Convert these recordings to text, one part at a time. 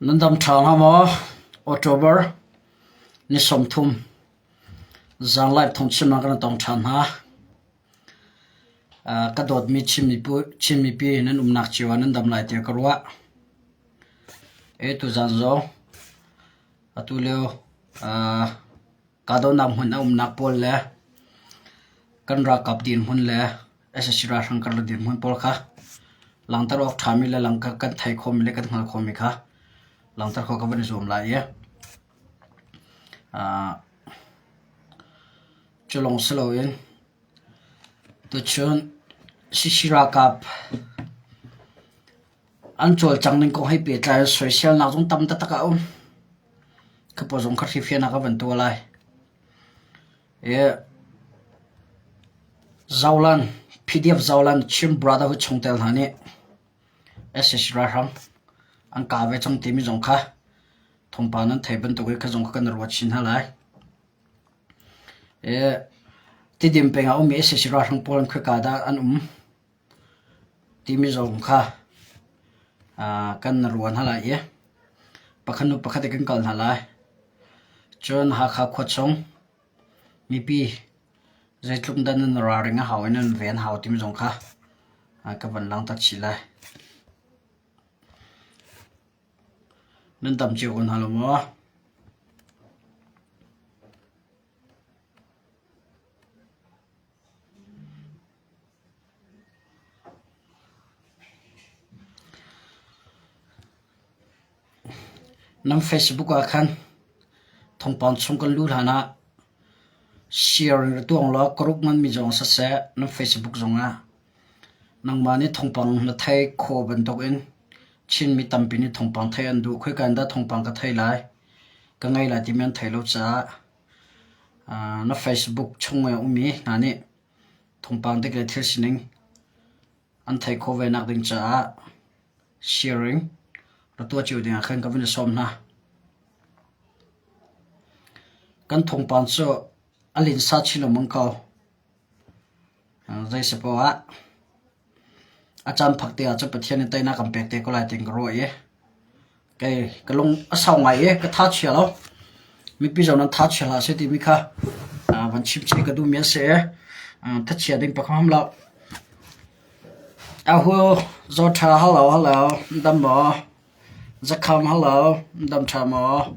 Nan dam ṭha hnga maw? October ni 30 zanlai thawngchimnak kan tong ṭhan hna. Ka dawtmi Chin mipi nan umnak cio ah nan dam lai tiah ka ruah. Tuzan zong atu lio Kahdohnak hmun a umnak pawl le kan ralkap dirhmun le sac ralhrang karlak dirhmun pawl kha langhter awk ṭhami le kan theih khawhmi le kan hngalh khawhmi kha langhter khawh ka van i zuam lai i cu lawng si loin tuchun sac ralkap An cawlcang ning kong he pehtlai in soiselnak zong tam taktak a um. Ka paw zong kha hrifiahnak a van tuah lai. Zolan, PDF Zolan Chin Brotherhood chungtel hna nih sac ralhrang an kah ve cang timi zong kha thawngpang nan theih bantuk in kha zong kha kan ruat chin hna lai. Tidim peng ah ummi sac ralhrang pawl an khoika dah an um? Timi zong kha kan ruah hna lai i pakhat hnu pakhat in kan kal hna lai. Cun Hakha khua chung mipi zeitluk dah nan ralring a hau i nan ven hau timi zong kha ka van langhter chih lai. Nan dam cio ko hna lo maw? Nan Facebook ah khan thawngpang chung kan luh hlan ah share in ra tuang law ka ruk nganmi zong siseh nan Facebook zongah nangmah nih thawngpang na thei khawh bantukin Chinmi tampi nih thawngpang theih an duh. Khoika in dah thawngpang ka thei lai, ka ngei lai timi an thei lo caah na Facebook chung i a ummi hna nih thawngpang dik le thil sining an theih khawh ve nak ding caah sharing ra tuah cio dingah khan ka vun i sawm hna. Kan thawngpang cu a linsa chin lengmang ko. Zei si poah ah a caan phak te ahcun Pathian nih teinak kan pek te ko lai tiin ka ruah i Kei ka lung a sau ngai i ka tha chia lo. Mipi zong nan tha chia hlah seh timi kha van chim chih ka duhmi a si i thachia ding pakhat ham lo. Ahu Zawṭha hello hello dam maw? Zakham hello dam ṭha maw?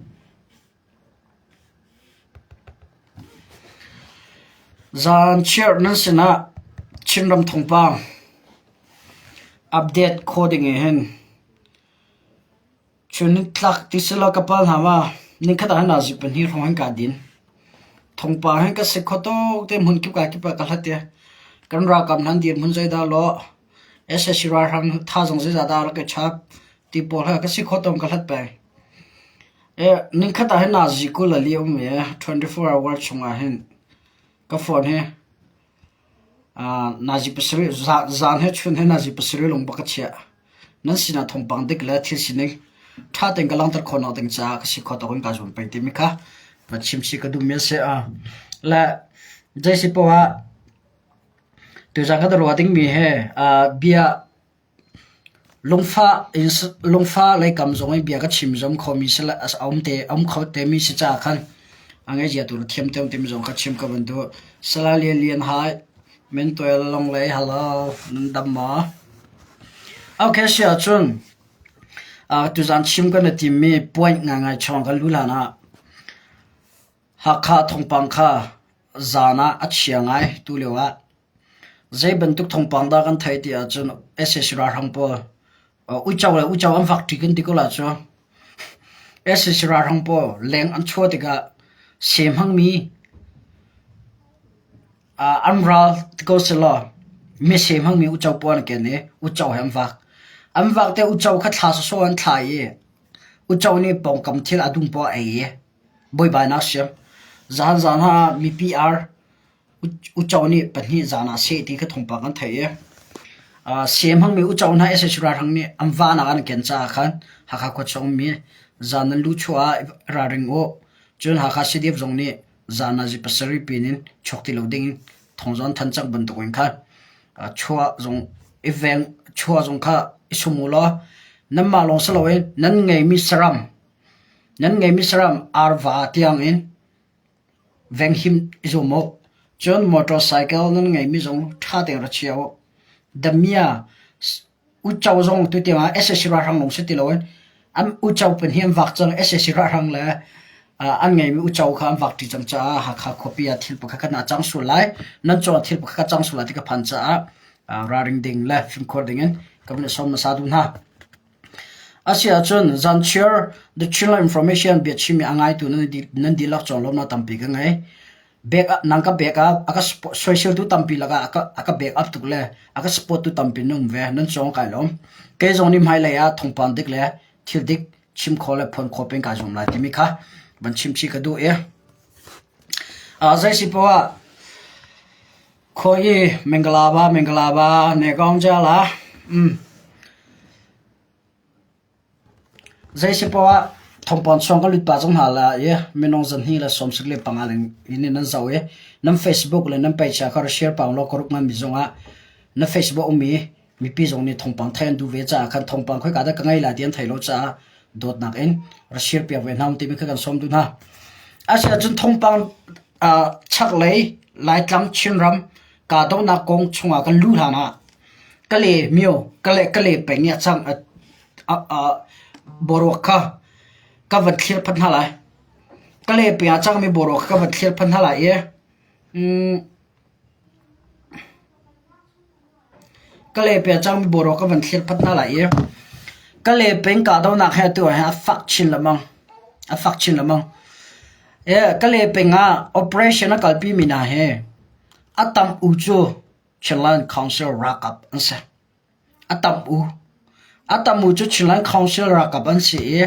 Zaan chiar nan sinah Chinram thawngpang update khawh ding i hin Chun nitlak ti selaw ka pal hna ma nikhat ah hin nazi pahnih hrawng hin kaa din. Thawngpang hin ka si kho tuk te hmun kip ka kip ah ka hlat i kan ralkap hna an dirhmun zeidah lawh, sac ralhrang thazaang zeizah dah rak i chap ti pawl hi ka si kho tuk in ka hlat peng. Nikhat ah hin nazi 20 a li a um i 24 hour chung ah hin ka phone hi Nazi pasarih zan he chun he nazi pasarih lung bak ka chiah. Nan sinah thawngpang dik le thil sining ṭha tein ka langhter khawhnak ding caah ka si khawh tawk in kaa zuam peng timi kha va chim chih ka duhmi a si. Le zei si poah ah tuzaan kan i ruah dingmi hi bia Lungfah leikam zong i bia ka chim zong khomi a um te a um kho temi si caah khan a ngaihzia tu thiam te timi zong kha chim ka van duh. Salai Lian Lian Hai, Mentual Longlei, hello, nan dam maw? Okay, si ahcun tuzaan chim kan i timmi point ngaingai chawng kan lu hlan ah Hakha thawngpang kha zaan ah a chia ngai tu lio ah. Zei bantuk thawngpang dah kan theih ti ahcun sac ralhrang pawl uico le uico an vak ṭi kan ti ko lai cu. Sac ralhrang pawl leng an chuah tikah sem hmangmi an ral ti ko sehlaw mi sem hmangmi uico pawl an ken i uico he an vak. An vak tikah uico kha thla sawsawh an thla i uico nih pawngkam thil a dum poah a ei i buaibainak a siam. Zan zan ah mipi ar Uco nih pahnih zan ah seh ti kha thawngpang kan theih i sem hmangmi uco hna sac ralhrang nih an vahnak an ken caah khan Hakha khuachung ummi zan nan luhchuah ah ralring u. Cun Hakha CDF zong nih zan ah zi pasarih pin in chuak ti lo ding in thawng zong an thanh cang bantuk in khan chuah zong i veng chuah zong kha i sum u law. Nanmah lawng si loin nan ngeimi saram, nan ngeimi saram arva tiangin venghim i zuam u. Cun motorcycle nan ngeimi zong ṭha tein ra chia u. Damia Uco zong tutiang ah sac ralhrang lawng si ti loin an uco pin hi an vak cang. Sac ralhrang le an ngeimi uco kha an vak ṭi cang caah Hakha khuapi ah thil pakhat khat a cang sual lai. Nan cungah thil pakhat khat cang sual lai ti ka phan caah ralring ding le fimkhur dingin ka vun i sawm hmasa duh hna. Asiahcun zanchiar The Chinland Information biachimmi a ngaitu nan dihlak cung lawmnak tampi ka ngei. Back up nang ka back up a ka soiseltu tampi lakah a ka a ka back up tuk le a ka support tu tampi nan um ve nan cawng kai lawm. Kei zong nih hmailei ah thawngpang dik le thil dik chim khawh le phuan khawh peng kai zuam lai timi kha van chim chih ka duh i zei si poah ah khawi i Mingalaba Mingalaba ne kaung la um Zeisipoah thawngpang chung ka lut pah cang hna lai i minung zahnih le 75 in nan zoh i nan Facebook le nan page ah kha rak share pah ulaw ka ruk nganmi zongah na Facebook ummi mipi zong nih thawngpang theih an duh ve caah khan thawngpang khoika dah ka ngei lai ti an theih lo caah dawtnak in rak share piak ve hna timi kha kan sawm duh hna. Asiahcun thawngpang chaklei Laitlang Chinram kahdohnak kong chungah kan luh hlan ah Kale myo kale kale peng i a cang boruak kha ka van thlir phat hna lai. Kale peng ah cangmi boruak kha ka van thlir phat hna lai i Kale peng ah cangmi boruak ka van thlir phat hna lai i Kale peng kahdohnak he atu ah hin a fak chin lengmang. A fak chin lengmang. Kale peng ah operation a kalpi mi hna hi a tam u cu Chinland Council ralkap an si. A tam u. A tam u cu Chinland Council ralkap an si i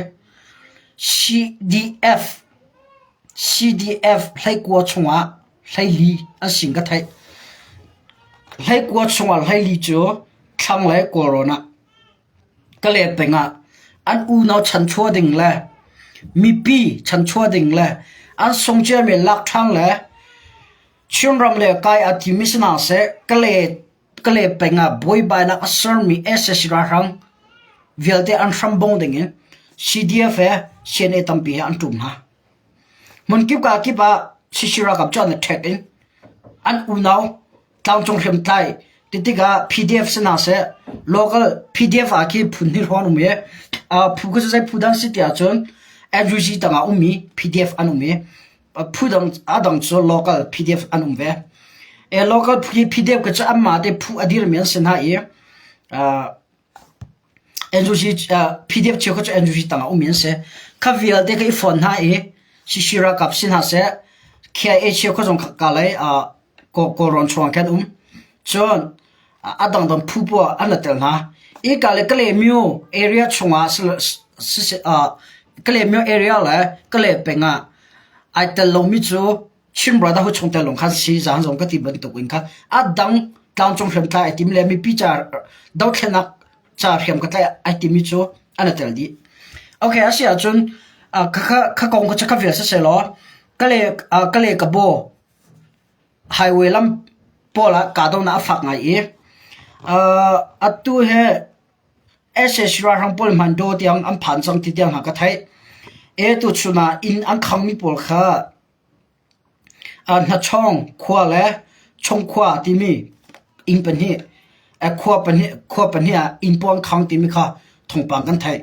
CDF CDF hleikua chungah hleili an sin ka theih. Hleikua chungah hleili cu thlang le Kawlrawn ah ka let peng ah an unau chanchuah ding le mipi chanchuah ding le an sung ciami lak ṭhan le Chinram le kai a timi si hna seh, Kale peng ah buaibainak a sermi sac ralhrang vialte an hram bong dingin CDF he CNA tampi he an ṭum hna. Hmunkip ka kip ah CC ralkap cu an i ṭhek in an unau tlangcung hriamtlai ti tikah PDF si hna seh, local PDF ah khi phun hnih hrawng an um i phu kha zei phu dah an si ti ahcun NUG tangah ummi PDF an um i Phu dang a dang cu local PDF an um ve. E local PDF ka cu anmah te phu a dirmi an si hna i NUG PDF cheukhat cu NUG tangah ummi an si. Kha vialte ka i fon hna i CC ralkap si hna seh, KIA cheukhat zong ka lei Kawlrawn chungah khan um. Cun a dangdang phu poah an ra tel hna. Hika le Kalaymyo area chungah Kalaymyo area le Kalay peng ah ai tel lomi cu Chin Brotherhood chungtel lawng khan si zaan zong ka ti bantuk in khan a dang tlangcung hriamtlai ai tim le mipi ca dothlennak ca hriam ka tlaih ai timi cu an i tel dih. Okay, a si ahcun kha kha kong kha kha vial siseh law Kalay Kalay Kabaw Highway lam pawl ah kahdohnak a fak ngai i atu hi sac ralhrang pawl Hmandaw tiang an phan cang ti tiang hna ka theih. E tuchun ah inn an khangmi pawl kha Hnachawng khua le Chungkhua timi inn pahnih khua pahnih khua pahnih ah inn pawl an khang timi kha thawngpang kan theih.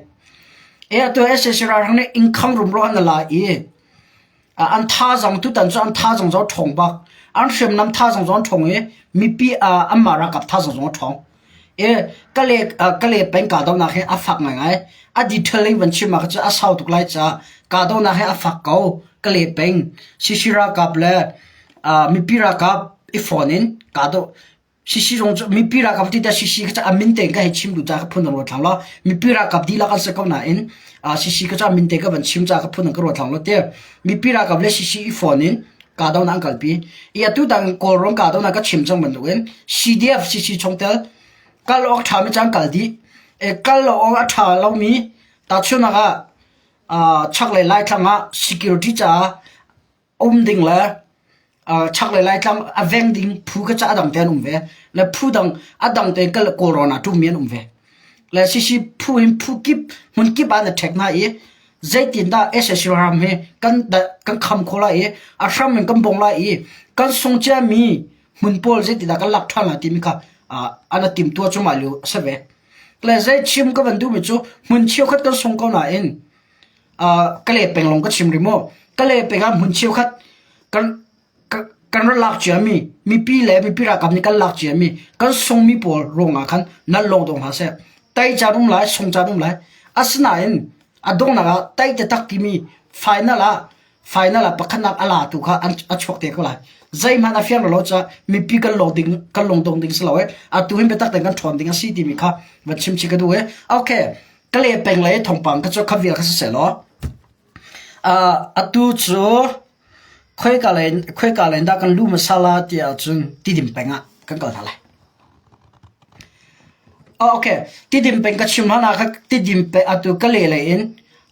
E atu sac ralhrang nih inn khang rumro an la i An thazaang tutan cu an thazaang zong a ṭhawng bak. An hriamnam thazaang zong a ṭhawng i mipi anmah ralkap thazaang zong a ṭhawng. I Kale Kale peng kahdohnak hi a fak ngaingai. A detail in van chim ah cun a sau tuk lai caah kahdohnak hi a fak ko. Kale peng CC ralkap le mipi ralkap i fawn in kahdoh Sisi zong cu mipi ralkap ti tiah sisi kha a min tein ka hei chim duh caah ka phun an ruat thlang lo. Mipi ralkap dihlak an si ko nain sisi kha cu a min te ka van chim caah ka phun an ka ruat thlang lo ti. Mipi ralkap le sisi i fawn in kahdohnak an kalpi. I atu tang Kawlrawn kahdohnak ka chim cang bantukin CDF sisi chungtel kal awk ṭhami cu an kal dih. E, kal lo awk a ṭha lomi tahchunhnak ah chaklei Laitlang ah security caah um ding le chaklei Laitlang a veng ding phu kha cu a dang te an um ve. Le phu dang a dang te kal Kawlrawn ah ṭummi an um ve. Le CC phu hin phu kip hmun kip ah na ṭhek hna i zeitindah sac ram hi kan kan kham khawh lai i a hram in kan bong lai i kan sung ciami hmun pawl zeitindah kan lak ṭhan lai timi kha an a timtuah cuahmah lio a si ve. Le zei chim ka van duhmi cu hmun cheukhat kan sung ko nain ka le peng lawng ka chim rih maw? Ka le peng ah hmun cheukhat kan kan rak lak ciami mipi le mipi ralkap nih kan lak ciami kan sungmi pawl ruangah khan nan lawng dong hna seh. Tai caan um lai, sung caan um lai. Asinain a donghnak ah tai taktak timi final ah final ah pakhatnak a latu kha an a chuak te ko lai. Zeihmanh a fiang lo caah mipi kan lawng ding kan lung dong ding si lo e. Atu hin biatak tein kan ṭhawn ding a si timi kha van chim chih ka duh e. Okay, ka le peng le thawngpang ka cu kha vial kha si seh law. Uh, atu cu khoika lei khoika lei dah kan lu masala ti ahcun tidim peng ah kan kal hna lai. Oh, okay. Tidim peng ka chim hlan ah kha tidim pe atu ka le lei in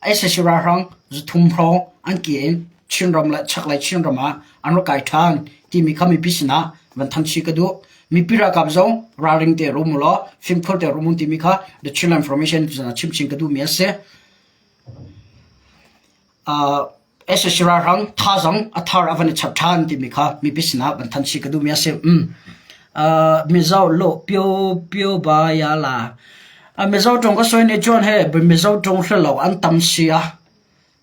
SSC ralhrang zuthum hrawng an ke in Chinram le chaklei Chinram ah an rak kai ṭhan timi kha mipi sinah van thanh chih ka duh. Mipi ralkap zong ralring te rum ulaw fimkhur te rum un timi kha The Chinland Information chim chin ka duhmi a si. Uh, SSC ralhrang thazang a thar a van i chap ṭhan timi kha mipi sinah van thanh chih ka duhmi a si. Mm. Uh, Mizo lo pio pio ba ya la. Uh, Mizo ṭong ka soi ni chuan he Mizo ṭong hre lo an tam si a.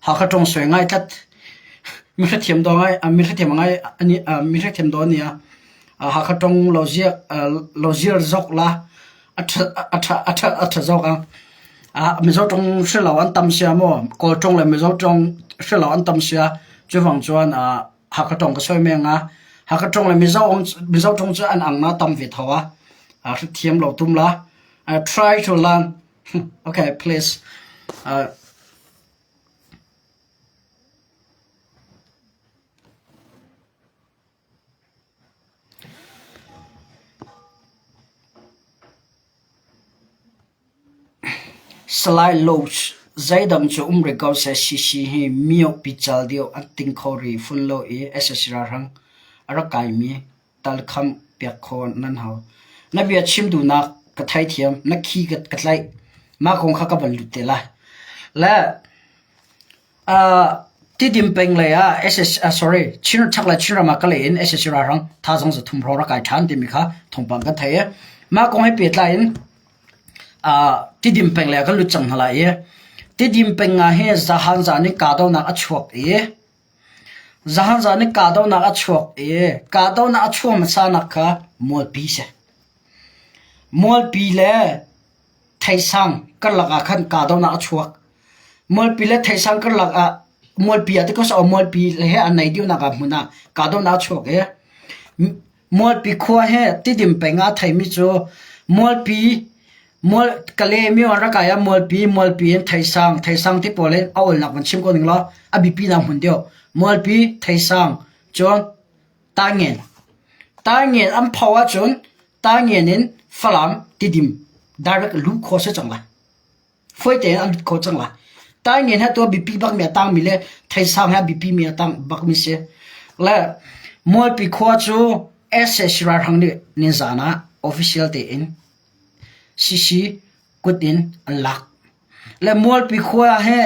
Hakha ṭong soi ngai tlat. Mi hrethiam do ngai mi hrethiam ngai ani mi hrethiam do nia. Hakha ṭong lo zia lo zir zok la a ṭha a ṭha a ṭha a ṭha zawk ang. Ah Mizo ṭong hre lo an tam sia maw Kawl ṭong le Mizo ṭong hre lo an tam sia cuvang chuan ah Hakha ṭong ka sawi meng a Hakha ṭong le Mizo Mizo ṭong cu an ang na tam ve tho a ah hrethiam lo tum la uh, try to learn okay please uh, Salai Loach, Zeidang cu um rih ko seh CC hi mioh pical deuh an ting kho rih fun lo i sac ralhrang a rak kaimi tal kham piak khawh nan hau. Na bia chim duhnak ka theithiam, na khi ka tlaih. Mah kong kha ka van lut te lai. Le Tidim peng lei ah SS sorry Chin chaklei Chinram ah Kalay in sac ralhrang thazaang zathum hrawng rak kai ṭhan timi kha thawngpang kan theih i mah kong he pehtlai in Tidim peng lei ah kan lut cang hna lai i Tidim peng ah hin zahan zan in kahdohnak a chuak i zahan zan in kahdohnak a chuak i kahdohnak a chuah hmasanak kha Mualpi si. Mualpi le Theisang karlak ah khan kahdohnak a chuak. Mualpi le Theisang karlak ah Mualpi ah ti ko seh Mualpi he a naih deuhnak ah hmun ah kahdohnak a chuak i Mualpi khua he Tidim peng ah a theimi cu Mualpi Mual Kalaymyo an rak kai ah Mualpi Mualpi in Theisang Theisang ti pawl in a olnak van chim ko ning law a biapi nak hmun deuh. Mualpi Theisang cun Taingen Taingen an pho ahcun Taingen in Falam Tidim direct luh khawh si cang lai. Fawi tein an lut kho cang lai. Taingen he tu biapi bakmi a tangmi le Theisang he biapi mi a tang bakmi si. Le Mualpi khua cu sac ralhrang nih nizan ah official tein CC kut in an lak. Le Mualpi khua he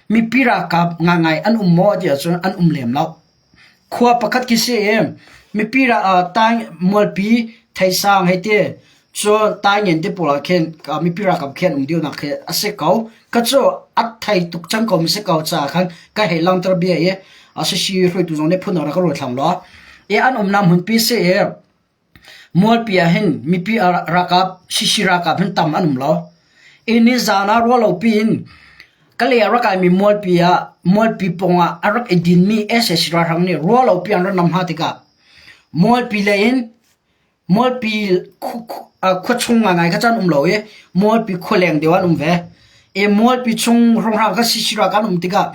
mipi ralkap ngangai an um maw ti ahcun an um lem lo. Khua pakhat khi si i mipi tang Mualpi Theisang hei ti cun Taingen te pawl ah khin mipi ralkap khi an um deuhnak khi a si ko. Ka cu a thei tuk cang ko mi si ko caah khan ka hei langhter bia i a sisi hruaitu zong nih phun dang rak ka ruat hlang law. I an umnak hmunpi si i Mualpi ah hin mipi ralkap CC ralkap hin tam an um lo. I nizaan ah ruahlopi in Kalay a rak kaimi Mualpi ah Mualpi pawng ah a rak i dinmi sac ralhrang nih ruahlopi an rak nam hna tikah Mualpi lei in Mualpi khuachung ngaingai kha cun an um lo i Mualpi khualeng deuh an um ve. I Mualpi chung hrawnghrang kha CC ralkap an um tikah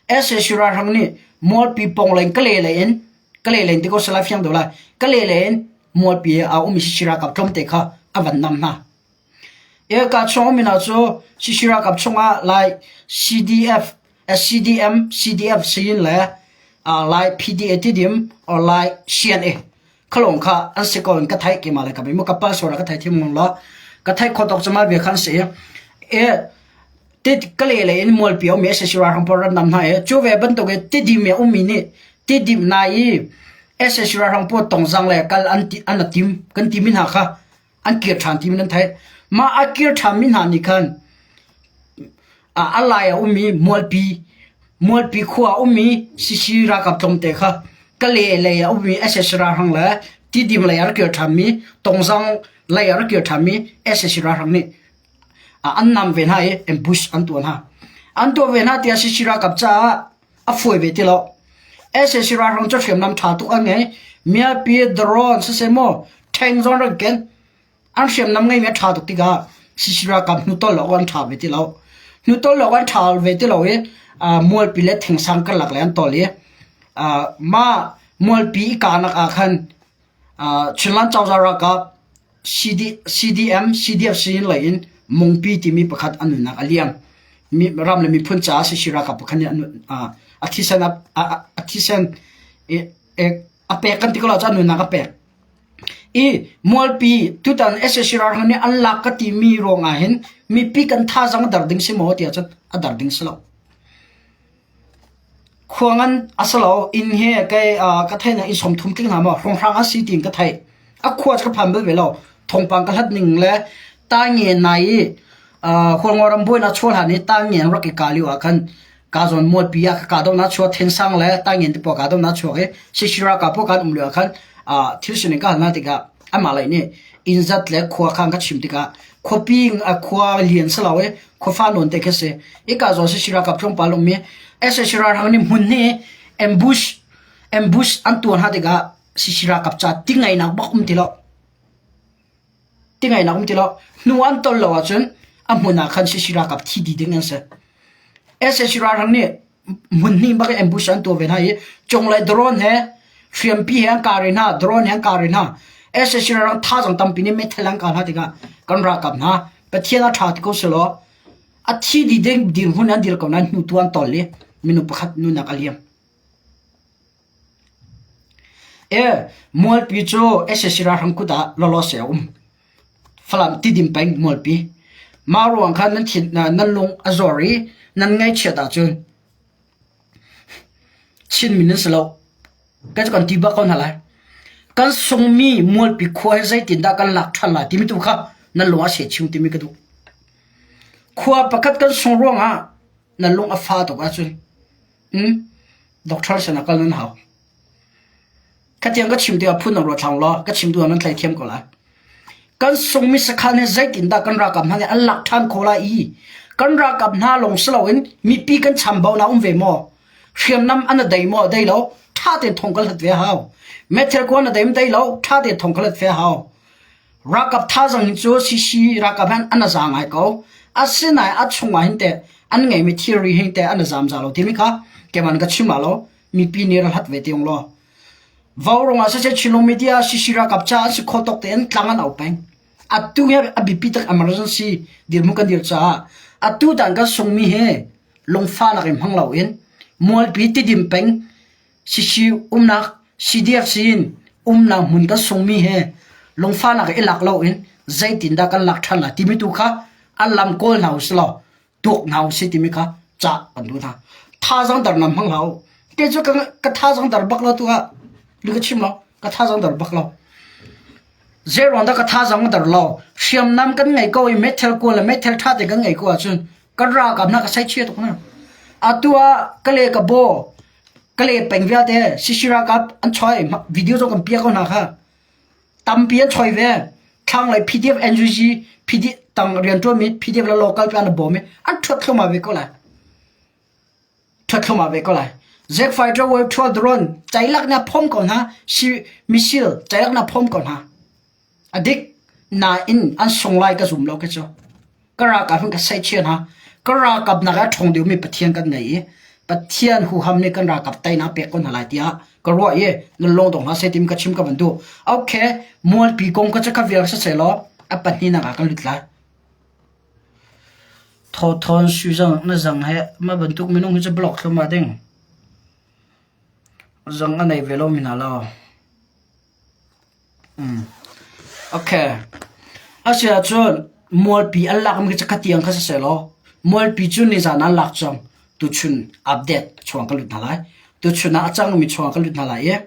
sac ralhrang nih Mualpi pawng lei in Kalay lei in ka le len ti ko sala fiang deuh lai ka le len mualpi a um sisi ralkap tlawmte kha a van nam hna e ka chung um ina cu sisi ralkap chungah lai CDF SCDM CDF siin le lai PDA tidim or lai CNA khalong kha an si ko in ka thai ke ma le ka mi mo ka pa sora ka thai thim ngong lo. Ka theih khawh tawk cu mah bia khan si. E ka le lei in mualpi a ummi SAC ralhrang pawl rat nam hna i cu ve bantuk i Tidim i a ummi nih Tidim nai i SAC ralhrang pawl tongzang le kal an ti an tim kan timi hna kha an kir ṭhan timi nan theih. Mah a kir ṭhanmi hna nih khan a lai a ummi mualpi mualpi khua a ummi CC ralkap tlawmte kha Kale lei a ummi SAC ralhrang le Tidim lei a rak kir ṭhanmi Tongzang lei a rak kir ṭhanmi SAC ralhrang nih an nam ve hna i ambush an tuah hna. An tuah ve hna tiah CC ralkap caah a fawi ve ti lo. SAC ralhrang cu hriamnam ṭha tuk an ngei. Miapi drone siseh maw tank zong rak ken. An hriamnam ngeimi a ṭha tuk tikah CC ralkap hnutol awk an ṭha ve ti lo. Hnutol awk an ṭha ve ti lo i mualpi le thingsang karlak le an tol i mah mualpi i kahnak ah khan Chinland cozah ralkap CD, CDM, CDF sin lei in Mungpi timi pakhat an nunnak a liam. Mi, ram le miphun caah CC ralkap pakhat nih a thisen a thisen a pek kan ti ko lo cu a nunnak a pek. I mualpi tutan sac ralhrang nih an lak ka timi ruangah hin mipi kan thazaang a dar ding si maw tiah cun a dar ding si lo. Khua ngan a si lo inn hi kei ka theih inn 30 tling hna maw hrawnghrang a si tiin ka theih. A khua cu ka phan bal ve lo. Thawngpang ka hlat ning le taange nai i Hualngo ram buainak chuah hlan i taange rak i kah lio ah khan ka zawn mualpi ah ka kahdohnak chuak Thinsang le Taingen te pawl kahdohnak chuak i Sisira ralkap pawl kan um lio ah khan thil sining ka hal hna tikah amah lei nih inn zat le khua khan ka chim tikah khuapi khua lian si lo i khuafa nawn te khi si. Hika zawn Sisira ralkap tlawmpal um i sac ralhrang nih hmun hi ambush ambush an tuah hna tikah Sisira ralkap ca ti ngaihnak bak um ti lo. Ti ngaihnak um ti lo. Hnu an tol lo ahcun a hmun ah khan CC ralkap thi dih ding an si. SAC ralhrang nih hmun hnih bak in ambush an tuah ve hna i cunglei drone he hriampi he an kar i hna drone he an kar i hna SAC ralhrang thazaang tampi nih meithal an kah hna tikah kan ralkap hna Pathian a ṭha ti ko selaw a thi dih ding dirhmun an dir ko nain hnu tu an tol i minung pakhat nunak a liam. E mualpi cu sac ralhrang kut ah lawlawse a um. Falam Tidim peng mualpi. Mah ruang khan nan thin nan lung a zor i nan ngaihchiat ahcun Chinmi nan si lo. Kan cu kan ti bak ko hna lai. Kan sungmi mualpi khua hi zeitindah kan lak ṭhan lai timi tu kha nan lung a seh chung timi ka duh. Khua pakhat kan sung ruangah nan lung a fa tuk ahcun Doctor sinah kal nan hau. Khatiang ka chim tikah phun nan ruat hlang law ka chim duh ah nan tlai thiam ko lai. Kan sungmi sakhan hi zeitindah kan ralkap hna nih an lak ṭhan khawh lai i kan ralkap hna lawng si loin mipi kan chambaunak um ve maw? Hriamnam an a dei maw? Dei lo. Ṭha tein thong kan hlat ve a hau. Meithal kuan a dei dei lo. Ṭha tein thong kan hlat ve a hau. Ralkap thazaang hin cu CC ralkap hin an a za ngai ko. Asinain a chungah hin teh an ngeimi thilri hin teh an a zamza lo timi kha keimah nih ka chim ah lo mipi nih ral hat ve ti ung law. Vauruang ah siseh Chinlung media CC ralkap ca an si kho tawk tein tlang an au peng. Atu hi a biapi tak emergency dirhmun kan dir caah atu dan kan sungmi hi lungfahnak in hmang loin mualpi tidim peng Sisi umnak CDF in umnak hmun kan sungmi he lungfahnak i lak loin zeitindah kan lak ṭhan lai timi tu kha an lam kawl hna usih law tuak hna usih timi kha cah kan duh hna. Thazaang dar nam hmang hlah u. Kei cu ka thazaang dar bak lo tu ah lu ka chim lo ka thazaang dar bak lo. Zeiruang dah ka thazaang dar lo hriamnam kan ngei ko i meithal kual le meithal ṭha te kan ngei ko ahcun kan ralkap hna ka saichia tuk hna. Atu ah ka le ka baw Kale peng vialte CC ralkap an choi video zong kan piah ko hna kha. Tampi an choi ve. Thlanglei PDF NUG PD tang rianṭuanmi PDF le local pe an bawm i an ṭhuat thluahmah ve ko lai. Ṭhuat thluahmah ve ko lai. Jet fighter wave 12 drone ceilak na phom ko hna. Si missile ceilak na phom ko hna. A dik nain an sung lai ka zum lo khi cu. Ka ralkap hin ka saihchia hna. Ka ralkap nak ah a ṭhawng deuhmi Pathian kan ngei i Pathian huham nih kan ralkap teinak pek ko hna lai tiah ka ruah i nan lung dong hlah seh timi ka chim ka van duh. Okay, mualpi kong kha cu ka vial siseh law a pahnihnak ah kan lut lai. Thawthawn sui zang na zang he mah bantuk minung hi cu block thluahmah ding. Zang a nei ve lomi hna lo. Okay. Asiahcun mualpi an lak mi khi tiang kha siseh law mualpi cu nizan an lak cang. Tuchun update chuang ka lut hna lai. Tuchun ah a cangmi chuang ka lut hna lai i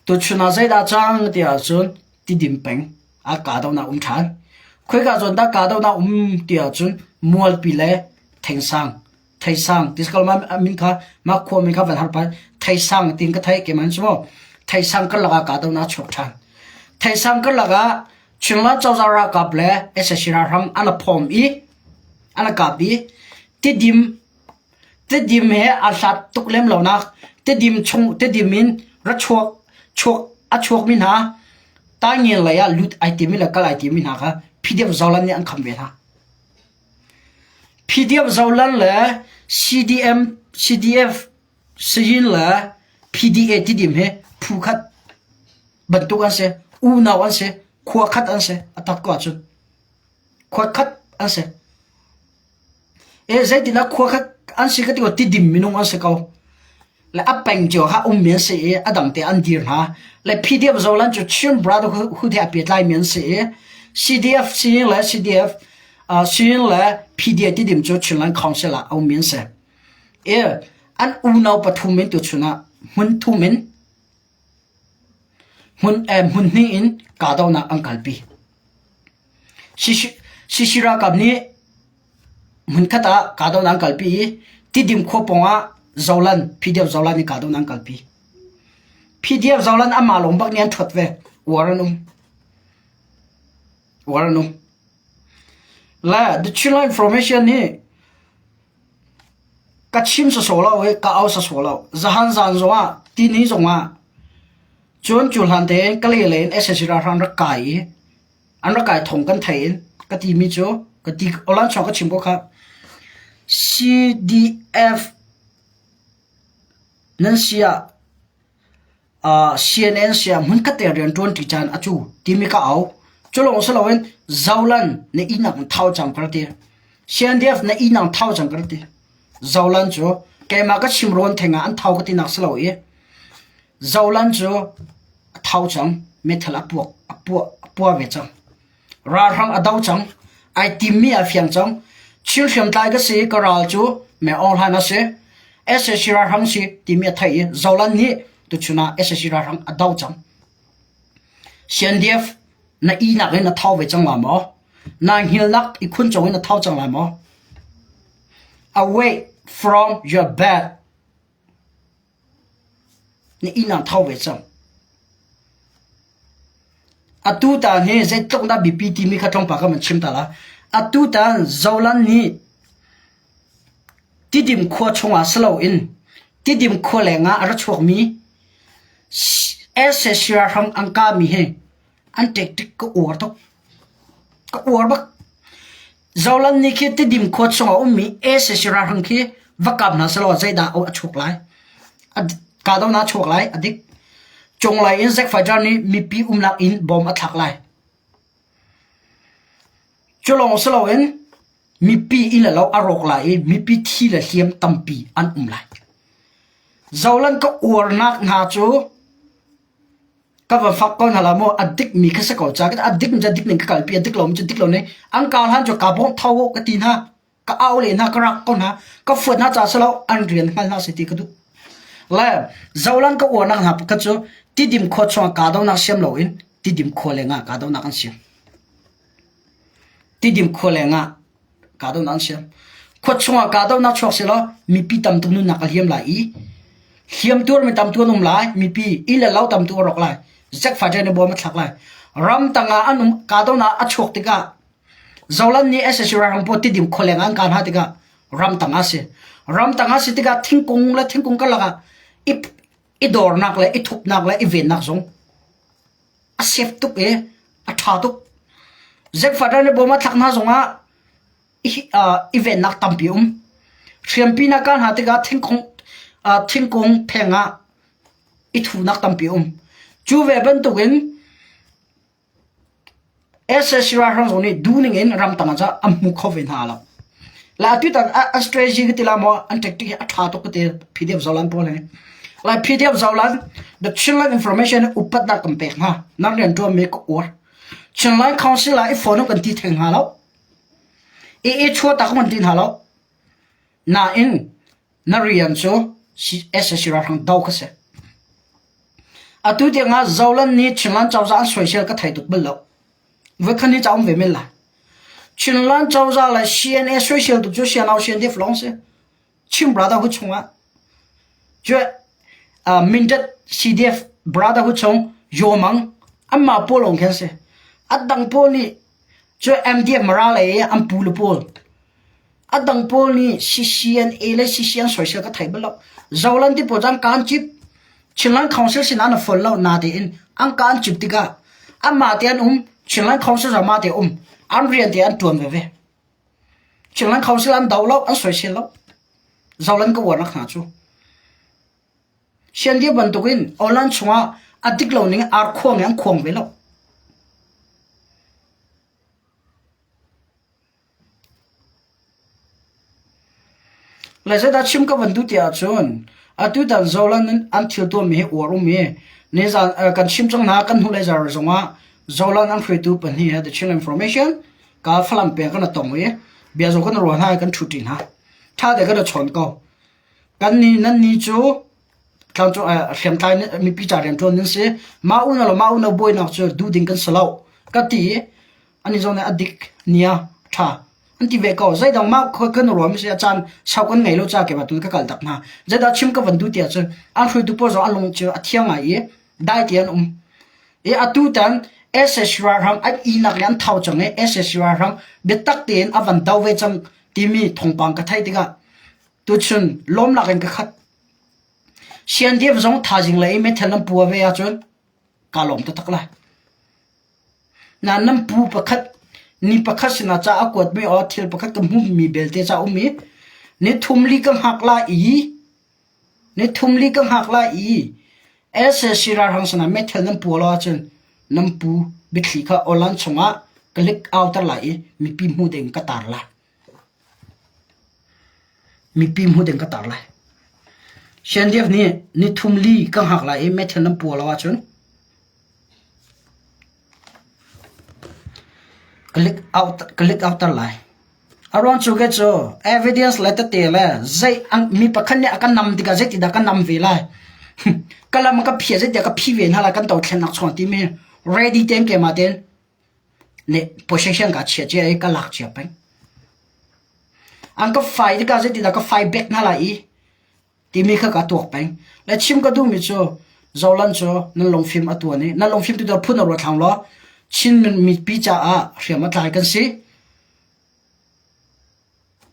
tuchun ah zeidah cang ti ahcun Tidim peng ah kahdohnak um ṭhan. Khoika zawn dah kahdohnak um ti ahcun Mualpi le Thengsang Theisang ti si ma min kha mah khua min kha van har pai Theisang tin ka theih keimah cu mu Theisang karlak ah kahdohnak a chuak ṭhan. Theisang karlak ah Chinland cozah ralkap le sac ralhrang an i phawm i an i kap i Tidim Tidim he aa hlat tuk lem lonak Tidim chung Tidim in ra chuak chuak a chuakmi hna Taingen lei ah lut ai timi le kal ai timi hna kha PDF Zolan nih an kham ve hna. PDF Zolan le CDM CDF Sayin le PDA Tidim he phu khat bantuk an si unau an si khua khat an si a tak ko ahcun khua khat an si. E zeitinah khua kha an si ka ti ko tidim minung an si ko. Le a peng cio kha ummi an si i a dang te an dir hna. Le PDF Zolan cu Chin Brotherhood he a pehtlai mi an si i CDF Sining le CDF uh, Sining le PDA tidim cu Chinland Council ah a ummi an si. E an unau pathum in tuchun ah hmun thum in hmun eh, hmun hnih in kahdohnak an kalpi. Sisi ralkap nih hmunkhat ah kahdohnak an kalpi i Tidim khua pawngah Zolan, PDF Zolan nih kahdohnak an kalpi. PDF Zolan anmah lawng bak nih an ṭhuat ve. Uar an um. Uar an um. Le the Chinland Information nih ka chim sawsawh lo i ka au sawsawh lo. Zahan zan zongah tini zongah cun cu hlan tein Kalay lei in sac ralhrang rak kai i an rak kai thawng kan theih in ka timi cu ka ti awlan chuak ka chim ko kha CDF nan si ah uh, CNN sia hmunkhat te rian ṭuan ṭi caan a cu timi ka au. Cu lawng si loin Zolan na inak thau cang ka ti. CNDF na inak thau cang ka ti. Zolan cu keimah ka chim rawn theng ah an thau ka ti nak si lo i Zolan cu a thau cang meithal a puak a puah a puah ve cang. Ralhrang a do cang. Ai timmi a fiang cang. Chin hriamtlai ka si ka ral cu Me Aung Hlaing a si. Sac ralhrang si timi a theih i Zolan nih tuchun ah sac ralhrang a do cang. CNDF na ihnak in na thau ve cang la maw? Na hngilnak i khun cong in na thau cang lai maw? Away from your bed. Na inn ah tho ve cang. Atu tan hi zeitluk dah biapi timi kha tlawmpal ka van chim ta la. Atu tan Zolan nih Tidim khua chungah si loin Tidim khua lengah a ra chuakmi sac ralhrang an kahmi hi an ṭekṭik ka uar tuk. Ka uar bak. Zolan nih khi Tidim khua chungah ummi sac ralhrang khi va kap hna selaw zeidah a chuak lai? Kahdohnak a chuak lai, a dik. Cunglei in Zack Fighter nih mipi umnak inn bom a thlak lai. Cu lawng si loin mipi inn le lo a rawk lai i mipi thi le hliam tampi an um lai. Zolan ka uarnak hna cu Ka va fak ko hna la maw a dik mi kha si ko ca a dik mi cu a dik ning ka kalpi a dik lo mi cu dik lo ning an kar hlan cu ka bawmh tho ka ti hna ka au le hna ka rak ko hna ka fuat hna ca si lo an rian hngal hna si ti ka duh le zolan ka uarnak hna pakhat cu tidim khua chungah kahdohnak siam loin tidim khua lengah kahdohnak an siam tidim khua lengah Kahdohnak an siam. Khua chungah kahdohnak chuak sehlaw mipi tam tuk nunnak a hliam lai i hliam tuarmi tam tuk an um lai, mipi inn le lo tam tuk a rawk lai, Zack Fighter nih bom a thlak lai. Ramtang ah an um kahdohnak a chuak tikah Zoland nih sac ralhrang pawl Tidim khualeng ah an kah hna tikah ramtang ah si. Ramtang ah si tikah thingkung le thingkung karlak ah i, i dornak le i thupnak le i vennak zong a safe tuk i a ṭha tuk. Zack Fighter nih bom a thlak hna zongah i vennak tampi a um. Hriampi na kah hna tikah thingkung, thingkung pheng ah i thunak tampi a um. Cu ve bantukin sac ralhrang zong nih duhning in ramtang ah cun an hmu kho ve hna lo. La atutan a strategy ka ti la maw an tactic hi a ṭha tuk ka ti PDF Zolan pawl hi. Lai PDF Zolan the Chinland Information upatnak kan pek hna. Nan rian ṭuanmi ka uar. Chinland Council ah i phone kan ti theng hnga lo. AA chuah tak kan ti hna lo. Nain na rian cu SAC ralhrang do kha si. Atu tiang ah Zoland nih Chinland cozah an soisel ka thei tuk bal lo. Voikhat ni ca um ve men lai. Chinland cozah le CNA soisel tuk cu CNO CNDF lawng si. Chin Brotherhood chungah cu Mindat CDF Brotherhood chung Yomang anmah pawl lawng khi an si. A dang pawl nih cu MDF Mara lei i an pu le pawl. A dang pawl nih CCNA le CCN soisel ka thei bal lo. Zoland ti pawl cu an kaan cip. Chinland Council sinah an fol lo natein an kaan cip tikah anmah te an um Chinland Council zong mah te um an rian te an tuan veve. Chinland Council an do lo, an soisel lo. Zoland ka uarnak hna cu. Siandia bantukin online chungah a dik lo ning ar khuang in an khuang ve lo. Le zeidah chim ka van duh ti ahcun atutan Zoland in an thil tuahmi hi uar um i nizan kan chim cang hna kan hnulei zar zongah Zoland an hruaitu pahnih he The Chin Information ka Falam peng kan tong i bia zong kan ruah hna i kan ṭhuṭi hna. Ṭha te kan i chawn ko. Kan ni nan ni cu tlangcung hriamtlai mipi ca rianṭuan nan si. Mah unau le mah unau buainak cu duh ding kan si lo ka ti i ani zong nih a dik nia ṭha an ti ve ko. Zeidang mah kan ruah mi si a caan sau kan ngei lo ca ke tu ka kal tak hna. Zeidah chim ka van duh ti ahcun an hruaitu pawl zong an lung cu a thiang ngai i dai te an um. I atu tan SSC ralhrang an ihnak le an thau cang i SSC ralhrang biatak tein a van do ve cang timi thawngpang ka theih tikah tuchun lawmlak in ka khat. CNDF zong thaizing lei i meithal nan pua ve ahcun kaa lawm taktak lai. Nain nan pu pakhat ni pakhat sinah ca a kuatmi or thil pakhat ka hmuhmi belte ca um i ni thum li ka hngak lai i ni thum li ka hngak lai i SAC ralhrang sinah meithal nan pua lo ahcun nan pu biathli kha awlan chungah ka lik auter lai i mipi hmu ding ka tar lai. Mipi hmu ding ka tar lai. CNDF nih ni thum li ka hngak lai i meithal nan pua lo ahcun ka lik out ka lik outer lai. A ruang cu ke cu evidence le tete le zei mi pakhat nih a kan nam tikah zeitindah ka nam ve lai. ka lam ka phia zeitindah ka phi ve hna lai kan dothlennak chuang timi ready tein keimah tein le possession ka chia cia i ka lak cia peng. An ka fai tikah zeitindah ka fai bek hna lai i timi kha ka tuak peng. Le chim ka duhmi cu Zolan cu nan lungfim a tuan i nan lungfim tu phun a ruat hlang law Chin mipi caah hriam a tlai kan si.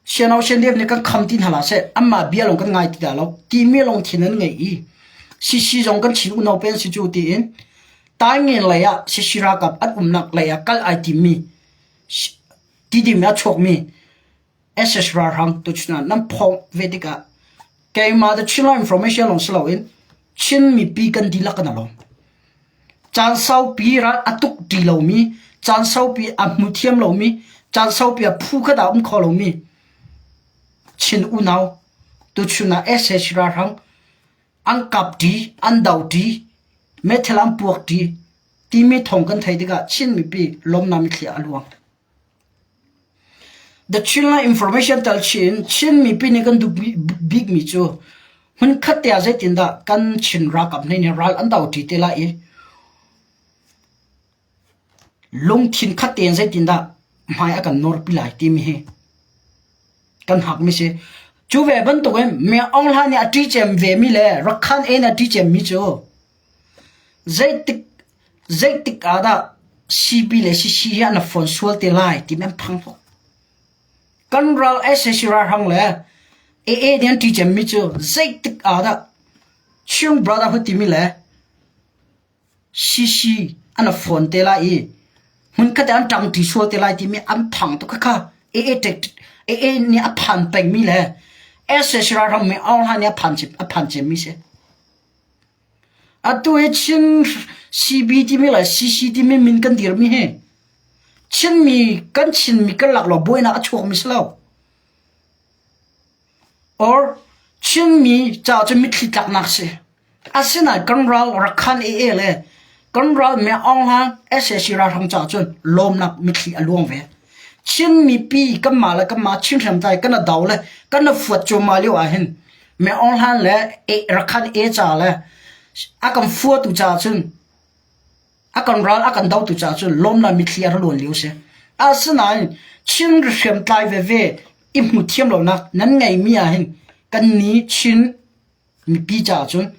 Siano Siandev nih kan kham ti hna hlah seh, anmah bia lawng kan ngai ti dah lo, timi lungthin an ngei i CC zong kan Chin unau pen si cu tiin Taingen lei ah CC ralkap an umnak lei ah kal ai timmi Tidim ah a chuakmi SS ralhrang tuchun ah nan phawng ve tikah keimah the Chinland information lawng si loin Chin mipi kan dihlak kan alawm. Caan saupi ral a tuk ṭi lomi, caan saupi a hmu thiam lomi, caan saupi a phu khat ah um kho lomi Chin unau tuchun ah sac ralhrang an kap ṭi, an do ṭi, meithal an puak ṭi timi thawng kan theih tikah Chin mipi lawmnak mitthli a luang. The Chinland Information tal chih in Chin mipi nih kan duh bikmi cu hmunkhat te ah zeitindah kan Chin ralkap hna nih ral an do ṭi te lai i lungthin khat tein zeitindah hmai a kan nawrpi lai timi hi kan hakmi si. Cu ve bantukin Mi Aung Hlaing nih a ṭih cem vemi le Rakhan in a ṭih cemmi cu zeitik Zeitik ah dah CB le CC hi an fawn sual te lai ti an phang tuk. Kan ral sac ralhrang le AA nih an ṭih cemmi cu zeitik ah dah Chung Brotherhood timi le CC an fawn te lai i hmunkhat ah an ṭangṭi sual te lai timi an phang tuk khakha. AA AA nih a phan pengmi le sac ralhrang mi Aung Hlaing nih a phan a phan cemmi si. Atu hi Chin CB timi le CC timi min kan dirmi hi Chinmi kan Chinmi kan lak lo buainak a chuakmi si lo. Or Chinmi ca cu mitthli tlaknak si. Asinain kan ral Rakhan AA le Kan ral Mya Aung Hlaing sac ralhrang caah cun lawmnak mitthli a luang ve. Chin mipi kanmah le kanmah Chin hriamtlai kan i do le kan i fuat cuahmah lio ahhin Mya Aung Hlaing le Rakhan E ca le a kan fuatu caah cun a kan ral a kan dotu caah cun lawmnak mitthli a ra luan lio si. Asinain Chin hriamtlai veve i hmu thiam lonak nan ngeimi ahhin kan ni Chin mipi caah cun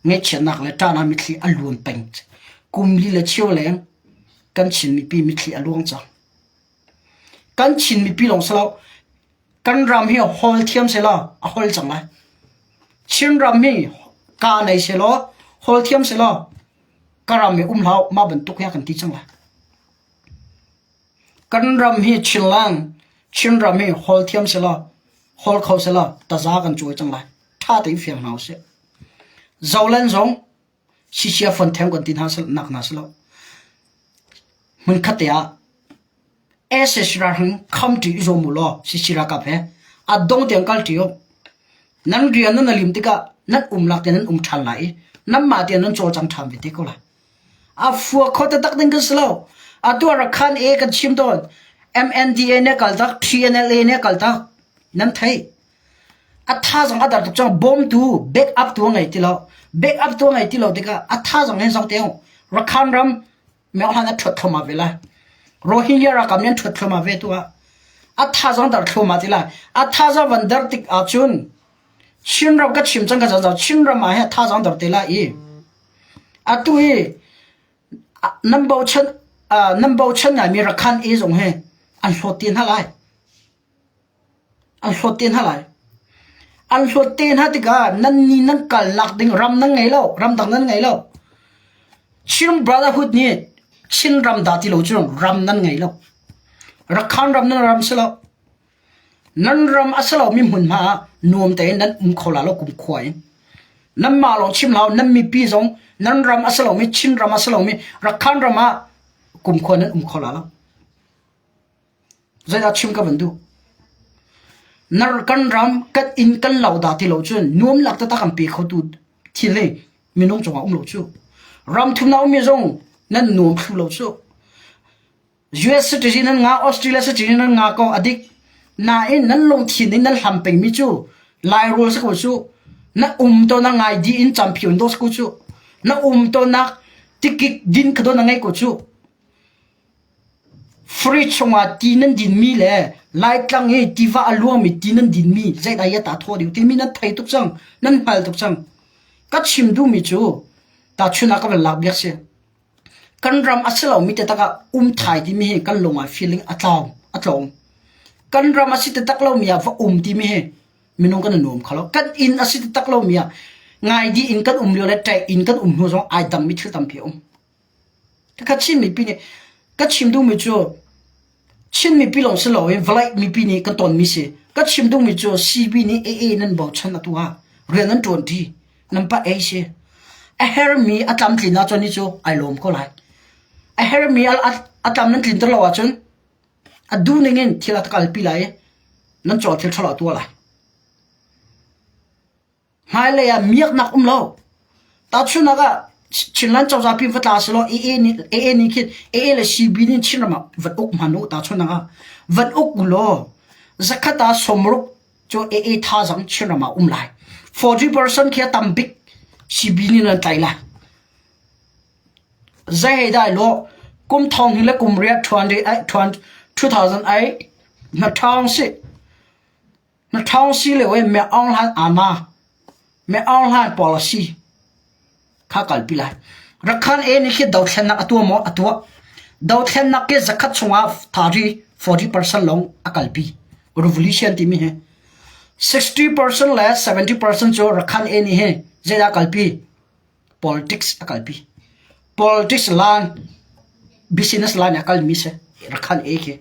Ngaihchiatnak le ṭahnak mitthli a luan peng. Kum li le cheu leng kan Chin mipi mitthli a luang cang. Kan Chin mipi lawng si lo, kan ram hi hawl thiam selaw a hawl cang lai. Chin ram hi ka nei selaw, hawl thiam selaw ka ram hi um hlah mah bantuk hi a kan ti cang lai. Kan ram hi Chinland, Chin ram hi hawl thiam selaw, hawl kho selaw taza kan cuai cang lai. Ṭha tein fiang hna usih. Zoland zong sisia fon theng kan ti hna nak hna si lo. Hmunkhat te ah SS ralhring kham ṭi i zuam u law sisi ralkap he a dong tiang kal ṭi u. Nan rian nan lim tikah nan um lak te nan um ṭhan lai i nanmah tiang nan cawlcang ṭhan ve te ko lai. A fua kho taktak ding kan si lo. Atu ah Rakhan A kan chim tawn. MNDA nih a kal tak, TNLA nih a kal tak. Nan theih. A thazaang a dar tuk cang bawmtu back up tu a ngei ti lo back up tu a ngei ti lo tikah a thazaang hin zoh te u Rakhan ram myohlan a ṭhuat thluahmah ve lai Rohingya ralkap nih an ṭhuat thluahmah ve tu ah a thazaang dar thluahmah ti lai a thazaang van dar tik ahcun Chinram ka chim cang ka cang Chinram ah hin a thazaang dar te lai i atu hi nan bochan nan bochan ngaimi Rakhan e zong hi an hlawt te hna lai An hlawt te hna lai. An hlawt te hna tikah nan ni nan kalnak ding ram nan ngei lo, ramdang nan ngei lo. Chin Brotherhood nih Chin ram dah ti lo cun ram nan ngei lo. Rakhan ram nan ram si lo. Nan ram a si lomi hmunhma ah nuam tein nan um kho la lo kumkhua in. Nanmah lawng chim hlah u, nan mipi zong nan ram a si lomi Chin ram a si lomi Rakhan ram ah kumkhua nan um kho la lo. Zeidah chim ka van duh? Nar kan ram kan inn kan lo dah ti lo cun nuam lak taktak an pe khotu thil hi minung cungah um lo cu. Ram thumnak ummi zong nan nuam thlu lo cu. US citizen nan ngah, Australia citizen nan ngah ko a dik. Nain nan lungthin in nan hlam pengmi cu Lairawl si ko cu. Na um to na ngai di in champion do si ko cu. Na um to nak tikik din kha do na ngei ko cu. Fridge chungah ti nan dinmi le Laitlang i tiva a luangmi ti nan dinmi zeidah i a ta thaw ding timi nan thei tuk cang, nan hngal tuk cang. Ka chim duhmi cu tahchun ah ka van lak biak si. Kan ram a si lomi taktak ah um thai timi hi kan lung ah feeling a tlau, a tlawm. Kan ram a si taktak lomi ah va um timi hi minung kan i nuam kho lo. Kan inn a si taktak lomi ah ngaidi in kan um lio le ṭaih in kan um hnu zong ai dangmi thil tampi a um. Ka Chin mipi nih ka chim duhmi cu Chin mipi lawng si loin vawlei mipi nih kan tonmi si. Ka chim duhmi cu CB nih AA nan bochan atu ah rian nan ṭuan ṭi nan pa ei si. A hermi a tlamtlin ahcun ni cu ai lawm ko lai. A hermi a tlam nan tlinter lo ahcun a duh ning in thil a kalpi lai i nan cawl thil ṭhalo a tuah lai. Hmailei ah miaknak um lo. Tahchunhnak ah Chinland cozah pi va tla selaw AA nih AA nih khin AA le CB nih Chinram ah van uk hman u tahchunhnak ah van uk u law zakhat ah sawmruk cu AA thazaang Chinram ah um lai. 40% khi a tam bik CB nih nan tlai lai. Zei hei dai law kum thong hi le kum riat ṭhuan ṭhuan 2008 na ṭhawng si. Na ṭhawng si lio i Me Aung Hlaing aa Me Aung Hlaing policy kha kalpi lai. Rakhan A nih khi dothlennak a tuah maw? A tuah. Dothlennak hi zakhat chungah 30, 40% lawng a kalpi. Revolution timi hi. 60% le 70% cu Rakhan A nih hi zeidah a kalpi? Politics a kalpi. Politics line, business line a kalmi si. Rakhan A khi.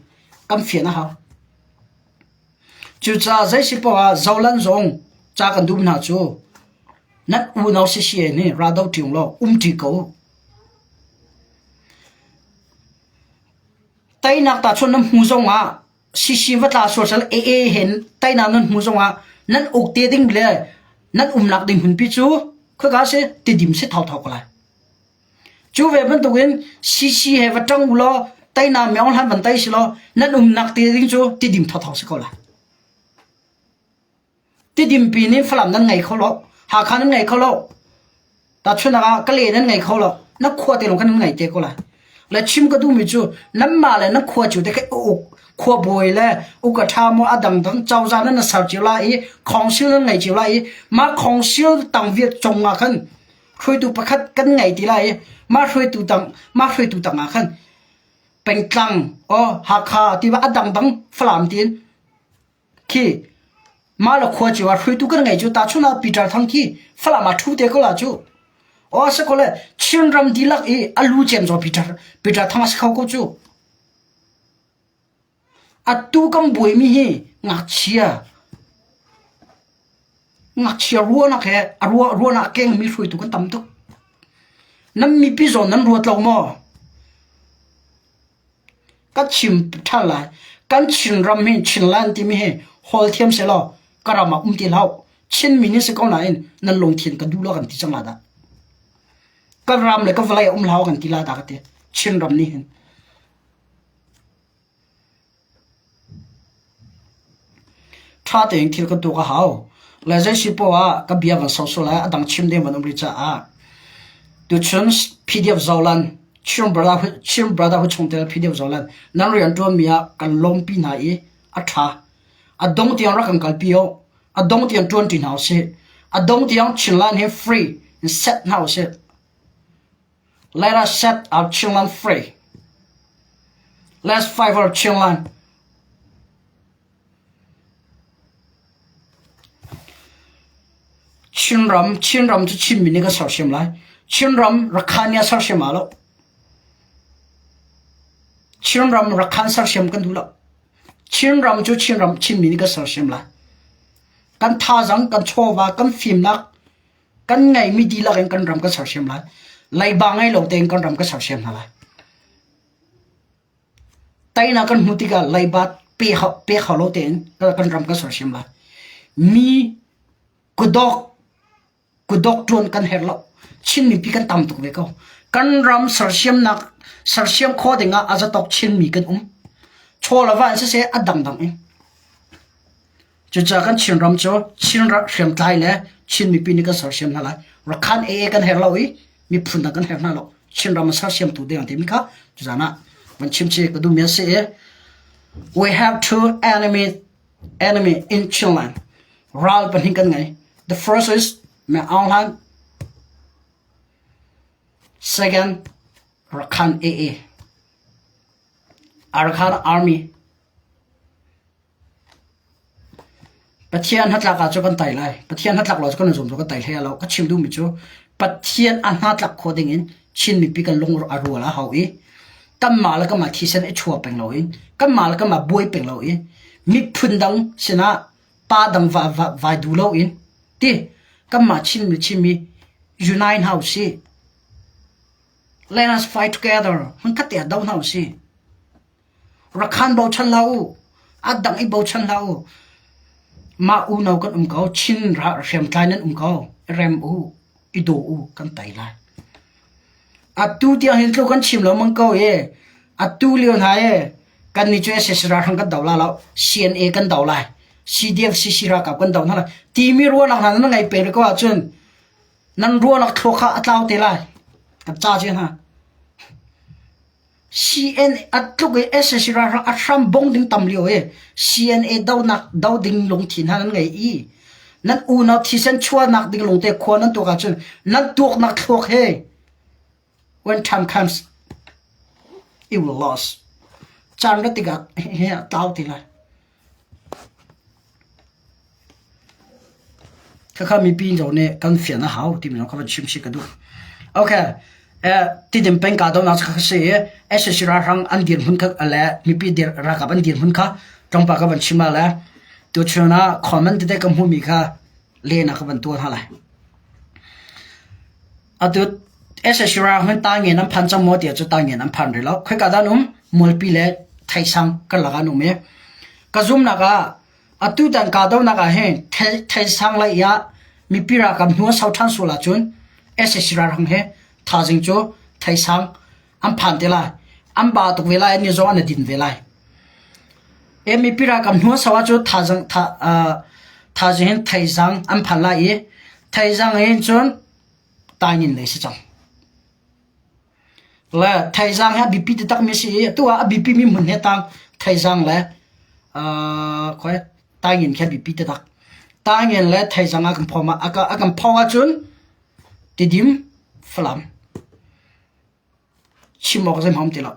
Kan fian a hau. Cucaah zei si paoh ah Zoland zong ca kan duh hna cu nan unau siseh nih ra do ṭiung law um ṭi ko u. Teinak tahchun nan hmu zongah CC va tla sual sal AA hen teinak nan hmu zongah nan uk te ding le nan umnak ding hmunpi cu khoika si tidim si thauthau ko lai. Cu ve bantukin CC he va ṭang u law teinak Myaung Hlan van tei si law nan umnak te ding cu tidim thotho si ko lai. Tidim pin in Falam nan ngei kho lo, Hakha nan ngei kho lo, tahchunhnak ah Kale nan ngei kho lo, na khua te lawng khan nan ngei te ko lai. Le chim ka duhmi cu nanmah le na khua cu te kha uk khua bawi le uk a ṭha maw a dangdang cozah nan na ser cio lai i khawngsil nan ngei cio lai i mah khawngsil tang vial cung ah khan hruaitu pakhat kan ngei ti lai i mah hruaitu tang mah hruaitu tang ah khan pengtlang aw Hakha tiva a dangdang Falam tiin Khi mah le khua cio ah hruaitu kan ngei cu tahchunh ah Peter Thang khi Falam ah ṭhu te ko la cu. Aw a si ko le Chinram dihlak i a lu cem zaw Peter Peter Thang a si kho ko cu. Atu kan buaimi hi ngakchia ngakchia ruahnak he a ruah ruahnak kengmi hruaitu kan tam tuk. Nan mipi zawn nan ruat lo maw? Ka chim ṭhan lai. Kan Chinram hi Chinland timi hi hawl thiam sehlaw ka ram ah um ti hlah. Chinmi nih si ko nain nan lungthin ka duh lo kan ti cang la dah. Ka ram le ka vawlei ah um hlah kan ti la dah ka ti. Chinram nih hin. Ṭha tein thil kan tuak a hau. Le zei si poah ah ka bia van sosol lai a dang chim ding van um rih caah tuchun PDF Zolan Chin Brotherhood Chin Brotherhood chungtel PDF Zolan nan rian ṭuanmi ah kan lawmpi hna i a ṭha. A dong tiang rak kan kalpi u. A dong tiang ṭuanṭi hna usih. A dong tiang Chinland hi free in set hna usih. Let us set our Chinland free. Let's fight for Chinland. Chinram Chinram cu Chinmi nih kan sersiam lai. Chinram Rakhine nih a sersiam ah lo. Chinram Rakhine sersiam kan duh lo. Chinram cu Chinram Chinmi nih kan sersiam lai. Kan thazaang, kan chawva, kan fimnak, kan ngeihmi dihlak in kan ram kan sersiam lai. Leiba ngei lo tein kan ram kan sersiam hna lai. Teinak kan hmuh tikah leiba pe kho lo tein kan ram kan sersiam lai. Mi kudawk kudawk ṭuan kan herh lo. Chin mipi kan tam tuk ve ko. Kan ram sersiamnak sersiam khawh dingah a zatawk Chinmi kan um. Chaw le va in siseh a dangdang in. Cucaah kan Chinram cu Chin hriamtlai le Chin mipi nih kan sersiam hna lai. Rakhan AA kan herh lo i miphun dang kan herh hna lo. Chinram a sersiamtu ding an timi kha tuzan ah van chim chi ka duhmi a si i we have two enemy enemy in Chinland. Ral pahnih kan ngei. The first is Me Aung Hlaing. Second, Rakhan AA. Arakan Army. Pathian hnatlak ah cu kan tai lai. Pathian hnatlak lo cu kan zum cu kan tai hlei lo. Ka chim duhmi cu Pathian a hnatlak khawh dingin Chin mipi kan lung a rual a hau i kanmah le kanmah thisen i chuah peng loin kanmah le kanmah buai peng loin miphun dang sinah pa dang va, va, vai duh loin ti kanmah Chin mi Chinmi unite hna usih. Let us fight together. Hmunkhat te ah do hna usih. Rakhan bochan hlah u. A dang i bochan hlah u. Mah unau kan um ko. Chin hriamtlai nan um ko. I rem u. I daw u. Kan tei lai. Atu tiang hin tlu kan chim lo mang ko i atu lio hna i kan nih cu SSC ralhrang kan do la lo. CNA kan do lai. CDF CC ralkap kan do hna lai. Timi ruahnak hna nan ngei peng rih ko ahcun nan ruahnak thluak kha a tlau te lai. Kan ca cia hna. CNA a tluk i sac ralhrang a hram bong ding tam lio i CNA donak do ding lungthin hna nan ngei i nan unau thisen chuahnak ding lungte khua nan tuak ahcun nan tuaknak thluak he when time comes it will lost caan rat tikah he a tlau ti lai Khakha mipi zong nih kan fian a hau timi zong kha van chim chih ka duh. Okay, Tidim peng kahdohnak kha si i sac ralhrang an dirhmun kha le mipi ralkap an dirhmun kha tlawmpal ka van chim ah le tuchun ah comment tete ka hmuhmi kha lehnak ka van tuah hna lai. Atu sac ralhrang tangen an phan cang maw tiah cu tangen an phan rih lo. Khoika dah an um? Mualpi le Theisang karlak ah an um i ka zumnak ah atutan kahdohnak ah hin Theisang lei ah mipi ralkap hnu a sau ṭhan sual ahcun sac ralhrang hi thaizing cu Theisang an phan te lai. An ba tuk ve lai an ni zong an i din ve lai. E mipi ralkap hnu a sau ahcun thazang tha uh, thazing hin Theizang an phan lai i Theizang hin cun Taingin lei si cang. Le Theizang hi a biapi taktak mi si i atu ah a biapi mi hmun he tang Theizang le uh, khoi Taingin khi a biapi taktak. Taingin le Theizang a kan phawm a a kan phawng ahcun Tidim Falam chim awk zeihmanh um ti lo.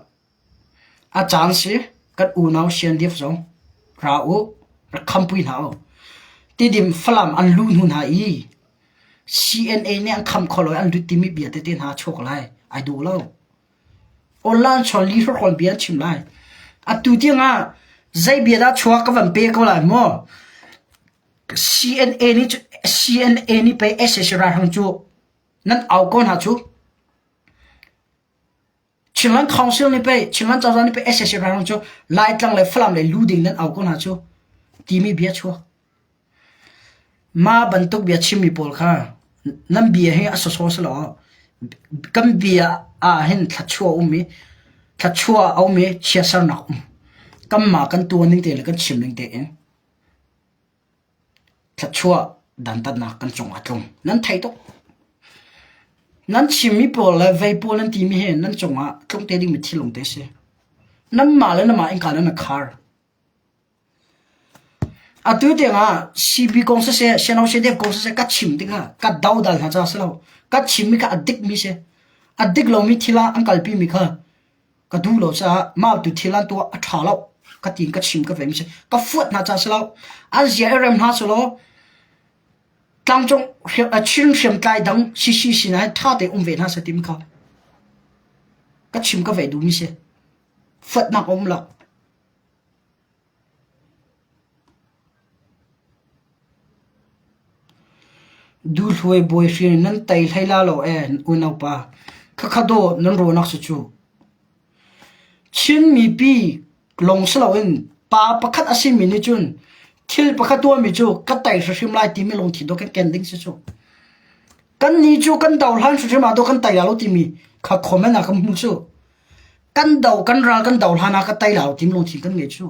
A caan si kan unau Siandiaf zong ra u rak khampui hna u. Tidim Falam an lu hnu hna i CNA nih an kham kho lo i an lut timi bia tete hna a chuak lai. Ai duh lo. Online chawn li hrawkhrol bia an chim lai. Atu tiang ah zei bia dah chuak ka van pe ko lai maw? CNA nih CNA nih pei SAC ralhrang cu nan au ko hna cu. Chinland Council nih pei Chinland cozah nih pei SAC ralhrang cu Laitlang le Falam le lu ding nan au ko hna cu timi bia chuak. Mah bantuk bia chimmi pawl kha nan bia hi a sawsawh si lo. Kan bia ah hin thluachuah a um i thluachuah a um i chiatsernak a um. Kanmah kan tuan ning te le kan chim ning tein thluachuah dantatnak kan cungah a tlung. Nan thei tuk. Nan chimmi pawl le vei pawl nan timi hi nan cungah tlung te dingmi thil lung te a si. Nanmah le nanmah innka nan i khar. Atu tiangah CB kong siseh, Seno Sedep kong siseh ka chim tikah ka dodal hna caah si lo. Ka chimmi kha a dikmi si. A dik lomi thil ah an kalpimi kha ka duh lo caah mah tu thil an tuah a ṭha lo ka tiin ka chim ka veimi si. Ka fuat hna caah si lo. An zia i rem hna selaw tlangcung Chin hriamtlai dang CC sinah hin ṭha tein um ve hna seh timi kha ka chim ka ve duhmi si. Fuatnak a um lo. Duhluai bawi hri nan tei hlei la lo ee unaupa. Khakha dawh nan rawnak si cu. Chin mipi lawng si loin pa pakhat a simi nih cun thil pakhat tuahmi cu ka tei hrimhrim lai timi lungthin dawh kan ken ding si cu. Kannih cu kan do hlan hrimhrim ah dawh kan tei la lo timi kha comment ah kan hmu cu. Kan do kan ral kan do hlan ah ka tei la lo timi lungthin kan ngei cu.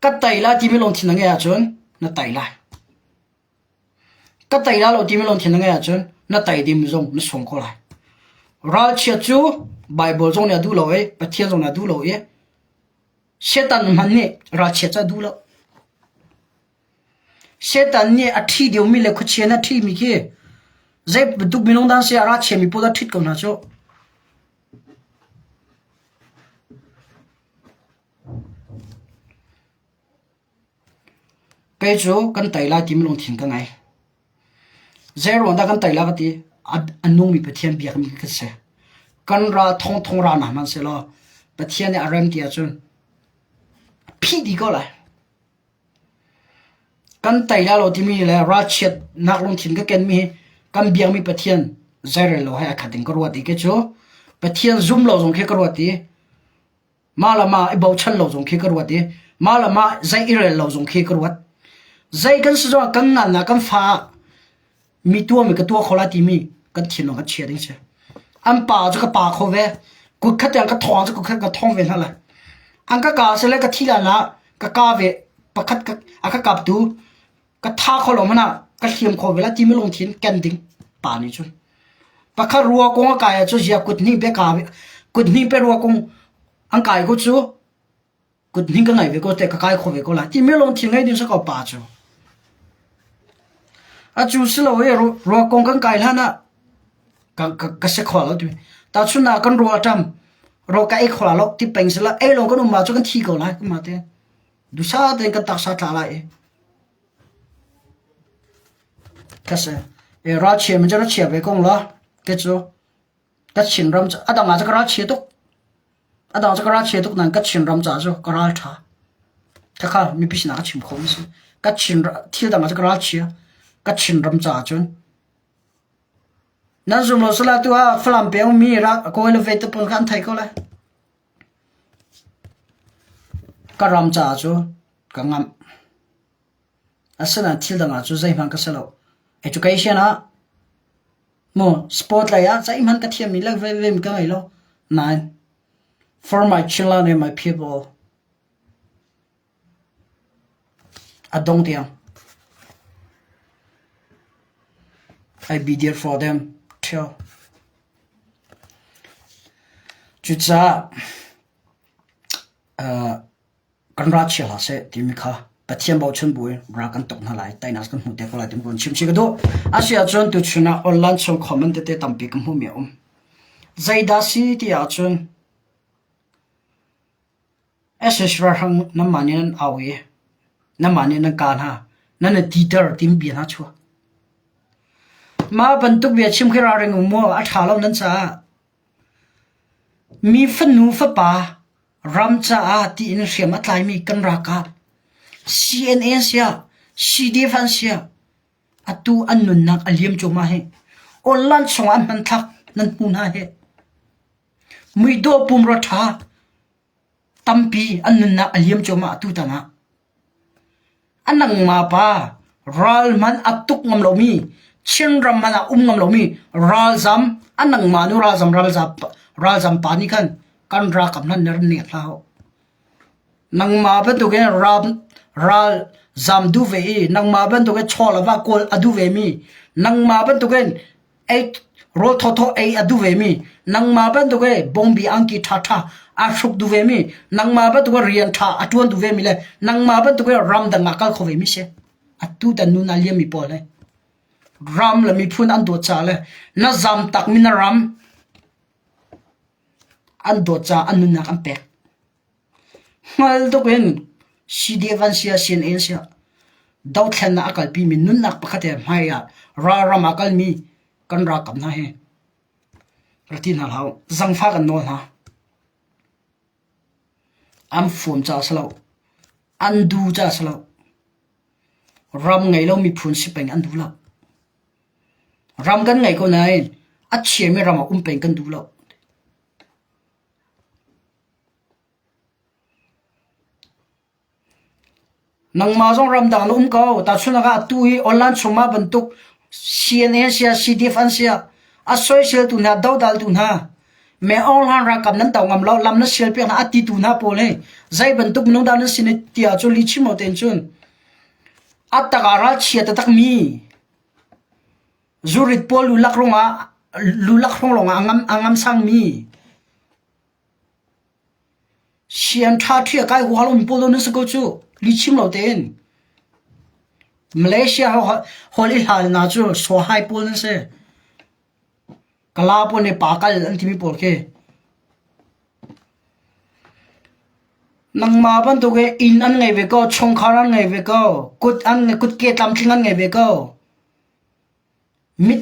Ka tei lai timi lungthin na ngeih ahcun na tei lai. Ka tei lai lo timi lungthin na ngeih ahcun na tei ding zong na sung ko lai. Ralchiat cu Baibal zong nih a duh lo i Pathian zong nih a duh lo i Satan hmanh nih ralchiat cu a duh lo. Satan nih a ṭhi deuhmi le khuachia nih a ṭhimi khi zei bantuk minung dah an si ah ralchiami pawl a ṭhit ko hna cu. Kei cu kan tei lai timi lungthin ka ngei. Zei ruang dah kan tei lai ka ti? A nungmi Pathian biakmi kan si. Kan ral thongthong ra hna hmanhsehlaw Pathian nih a rem ti ahcun a phih dih ko lai. Kan tei lai lo timi le ralchiatnak lungthin ka kenmi hi kan biakmi Pathian zeirel lo he a khat in ka ruat i kei cu Pathian zum lo zong khi ka ruat i Mah le mah i bochan lo zong khi ka ruat i mah le mah zei i rel lo zong khi ka ruat. Zei kan si zongah kan ngan ah kan fa ah mi tuahmi ka tuah kho lai timi kan thinlung kan chia ding si. An pa cu ka pa kho ve. Kut khat tiang ka thawng cu kut khat ka thawng ve hna lai. An ka ka sile ka thi lan ah ka ka ve pakhat ka a ka kaptu ka tha kho lo hmanh ah ka hliam kho ve la timi lungthin ken ding pa nih cun pakhat rua kong a kai ahcun zia kut hnih pe ka kut hnih pe rua kong an kai ko cu kut hnih ka ngai ve ko te ka kai kho ve ko la timi lungthin ngei ding sa ko pa cu a cu si lo i rua kong kan kai hlan ah ka ka ka se kho lo ti ta chun ah kan rua tam ro ka ei kho la lo ti peng sila ei lo kan um ma cu kan thi ko lai ma te Dusa tein kan taksa tla lai i ka si. E ralchia min cu ra chia ve kong la ke cu ka Chin ram cu a dang ah cu ka ralchia tuk. A dang cu ka ralchia tuk nain ka Chin ram caah cu ka ral ṭha. Khakha mipi sinah ka chim kho mi si. Ka Chin thil dang ah cu ka ralchia. Ka Chin ram caah cun nan zum lo sala tu ah Falam peng mi ra kawi le ve te pawl kha an thei ko lai. Ka ram caah cu ka ngamh. Asinain thil dang ah cu zeihmanh ka si lo. Education ah. Maw sport lei ah zeihmanh ka thiammi le vevem ka ngei lo. Nain for my children and my people a dong tiang I be there for them till. Cucaah uh, kan ra chia hlah seh timi kha Pathian bochan buin ra kan tuk hna lai tainak kan hmuh te ko lai timi kan chim si ka duh. Asi ahcun tuchun ah online chung comment tete tampi ka hmuhmi a um. Zeidah si ti ahcun SS ralhrang nanmah nih nan au i nanmah nih nan ka hna nan i titer timi bia hna chuak. Mah bantuk bia chim khi ralring um maw a ṭha lo nan caah. Mi fanu fapa ram caah tiin hriam a tlaimi kan ralkap CNA an siah CDF an siah atu an nunnak a liam cuahmah hi. Online chungah an hmanthlak nan hmu hna hi. Muidawh pumrua ṭha tampi an nunnak a liam cuahmah atutan ah. A nangmah pa ral hmanh a tuk ngam lomi Chinram hmanh ah um ngam lomi ralzam a nangmah nu ralzam ralzam pa nih khan kan ralkap hmanh na rak nek hlah u. Nangmah bantukin ral ralzam duh ve i nangmah bantukin chaw le va kawl a duh vemi nangmah bantukin ei rawl thawthaw ei a duh vemi nangmah bantuk i bawngbi angki ṭhaṭha aa hruk duh vemi nangmah bantuk i rian ṭha a ṭuan duh vemi le nangmah bantuk i ramdang ah kal kho vemi si atu tan nun a liammi pawl hi ram le miphun an dawt caah le na zam takmi na ram an dawt caah an nunnak an pek Hngal tuk in CDF an si ah CNA an si ah dothlennak a kalpimi nunnak pakhat he hmai ah ralram ah kalmi kan ralkap hna hi ra ti hna hlah u. Zangfah kan nawl hna. An fuam caah a si lo. An du caah a si lo. Ram ngei lo miphun si peng an duh lo. Ram kan ngei ko nain a chiami ram ah um peng kan duh lo. Nangmah zong ramdang na um ko. Tahchunhnak ah atu hi online chungah bantuk CNA an siah, CDF an siah, a soiseltu hna, dodaltu hna, me online ralkap nan do ngam lo, lam na sial piak hna, a titu hna pawl hi zei bantuk minung dah nan si ne tiah cu lihchim lo tein cun a tak ah ralchia taktak mi zurit pawl lulak rungah lulak hrong lawngah a ngam a ngam sangmi Sian ṭha ṭhi a kai hual um pawl na si ko cu lihchim lo tein. Malaysia hol i hal na cu sawhai pawl nan si. Kala pawl nih pa kal an timi pawl khi. Nangmah bantuk i inn an ngei ve ko, chungkhar an ngei ve ko, kut an kutke tlamtling an ngei ve ko. Mit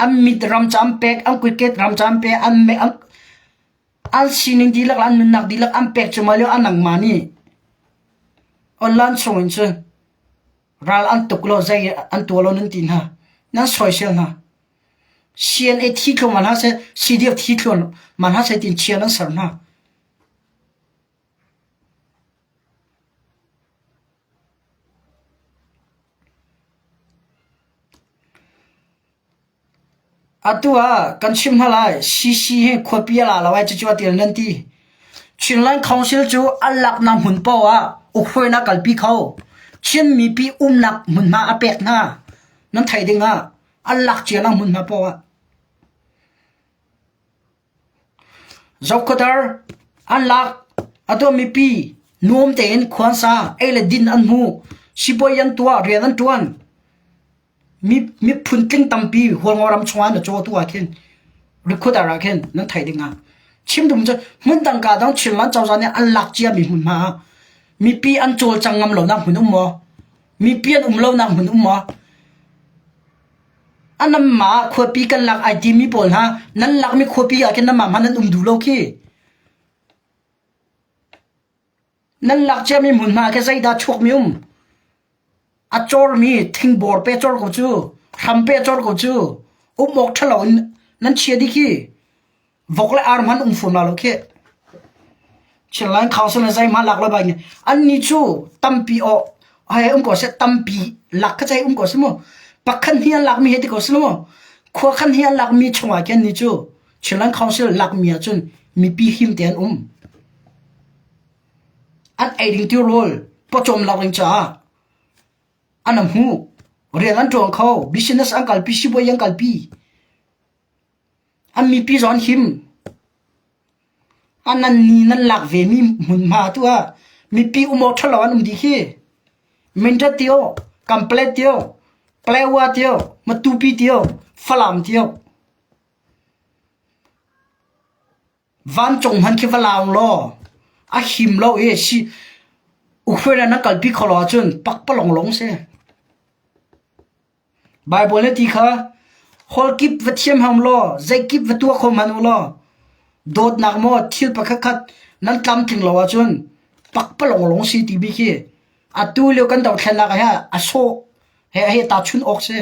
an mit ram ca an pek, an kutke ram ca an pek, an me an an sining dihlak le an nunnak dihlak an pek cuahmah lio ah nangmah nih online chung in cun ral an tuk lo zei an tuah lo nan ti hna nan soisel hna CNA thi thluahmah hna seh CDF thi thluahmah hna seh tiin chia nan ser hna Atu ah kan chim hna lai. CC hi khuapi a la lo ai cucu a til nan ti. Chinland Council cu a laknak hmun paoh ah ukhruainak kalpi kho. Chin mipi umnak hmunhma a pek hna. Nan theih ding ah a lak cianak hmunhma paoh ah. Zohkhuathar an lak. Atu mipi nuam tein khuansa ei le din an hmu. Sipuai an tuah, rian an ṭuan. Miphun tling tampi Hualngo ram chungah na caw tu ah khin Rikhuathar ah khin nan theih ding ah chim dum cu hmun dang ka dang Chinland cozah nih an lak cia mi hmunhma ah mipi an cawlcang ngam lonak hmun um maw? Mipi an um lonak hmun um maw? Anamah khuapi kan lak ai timi pawl hna nan lakmi khuapi ah khin nanmah hmanh nan um duh lo khi. Nan lak ciami hmunhma khi zeidah chuakmi um? A cormi thingbor pe cor ko cu, hram pe cor ko cu, um awk ṭhalo in nan chia dih khi. Vok le ar hmanh um fawn la lo khi. Chinland Council le zeihmanh lak lo bai annih cu tampi aw hei um ko seh tampi lak kha cei um ko seh mu pakhat hnih an lakmi he ti ko seh mu. Khuakhan hi an lakmi chungah khin ni cu Chinland Council lakmi ahcun mipi him te an um. An ei ding tirawl pawcawm lak ding caah an hmu. Rian an ṭuan kho. Business an kalpi, sipuai an kalpi. An mipi zong an him. A nan ni nan lak vemi hmunhma tu ah mipi um awk ṭhalo an um dih khi. Mindat tio, Kamplet tio, Palewa tio, Matupi tio, Falam tio. Vancung hmanh khi va laung law a him lo i si Ukraine nan kalpi kho lo ahcun pakpalawng lawng si. Baibal nih ti kha hawl kip va thiam ham law zeikip va tuah kho hmanh u law dawtnak maw thil pakhatkhat nan tlamtling lo ahcun pakpalawng lawng si timi khi atu lio kan dothlennak he a sawh he he tahchun awk si.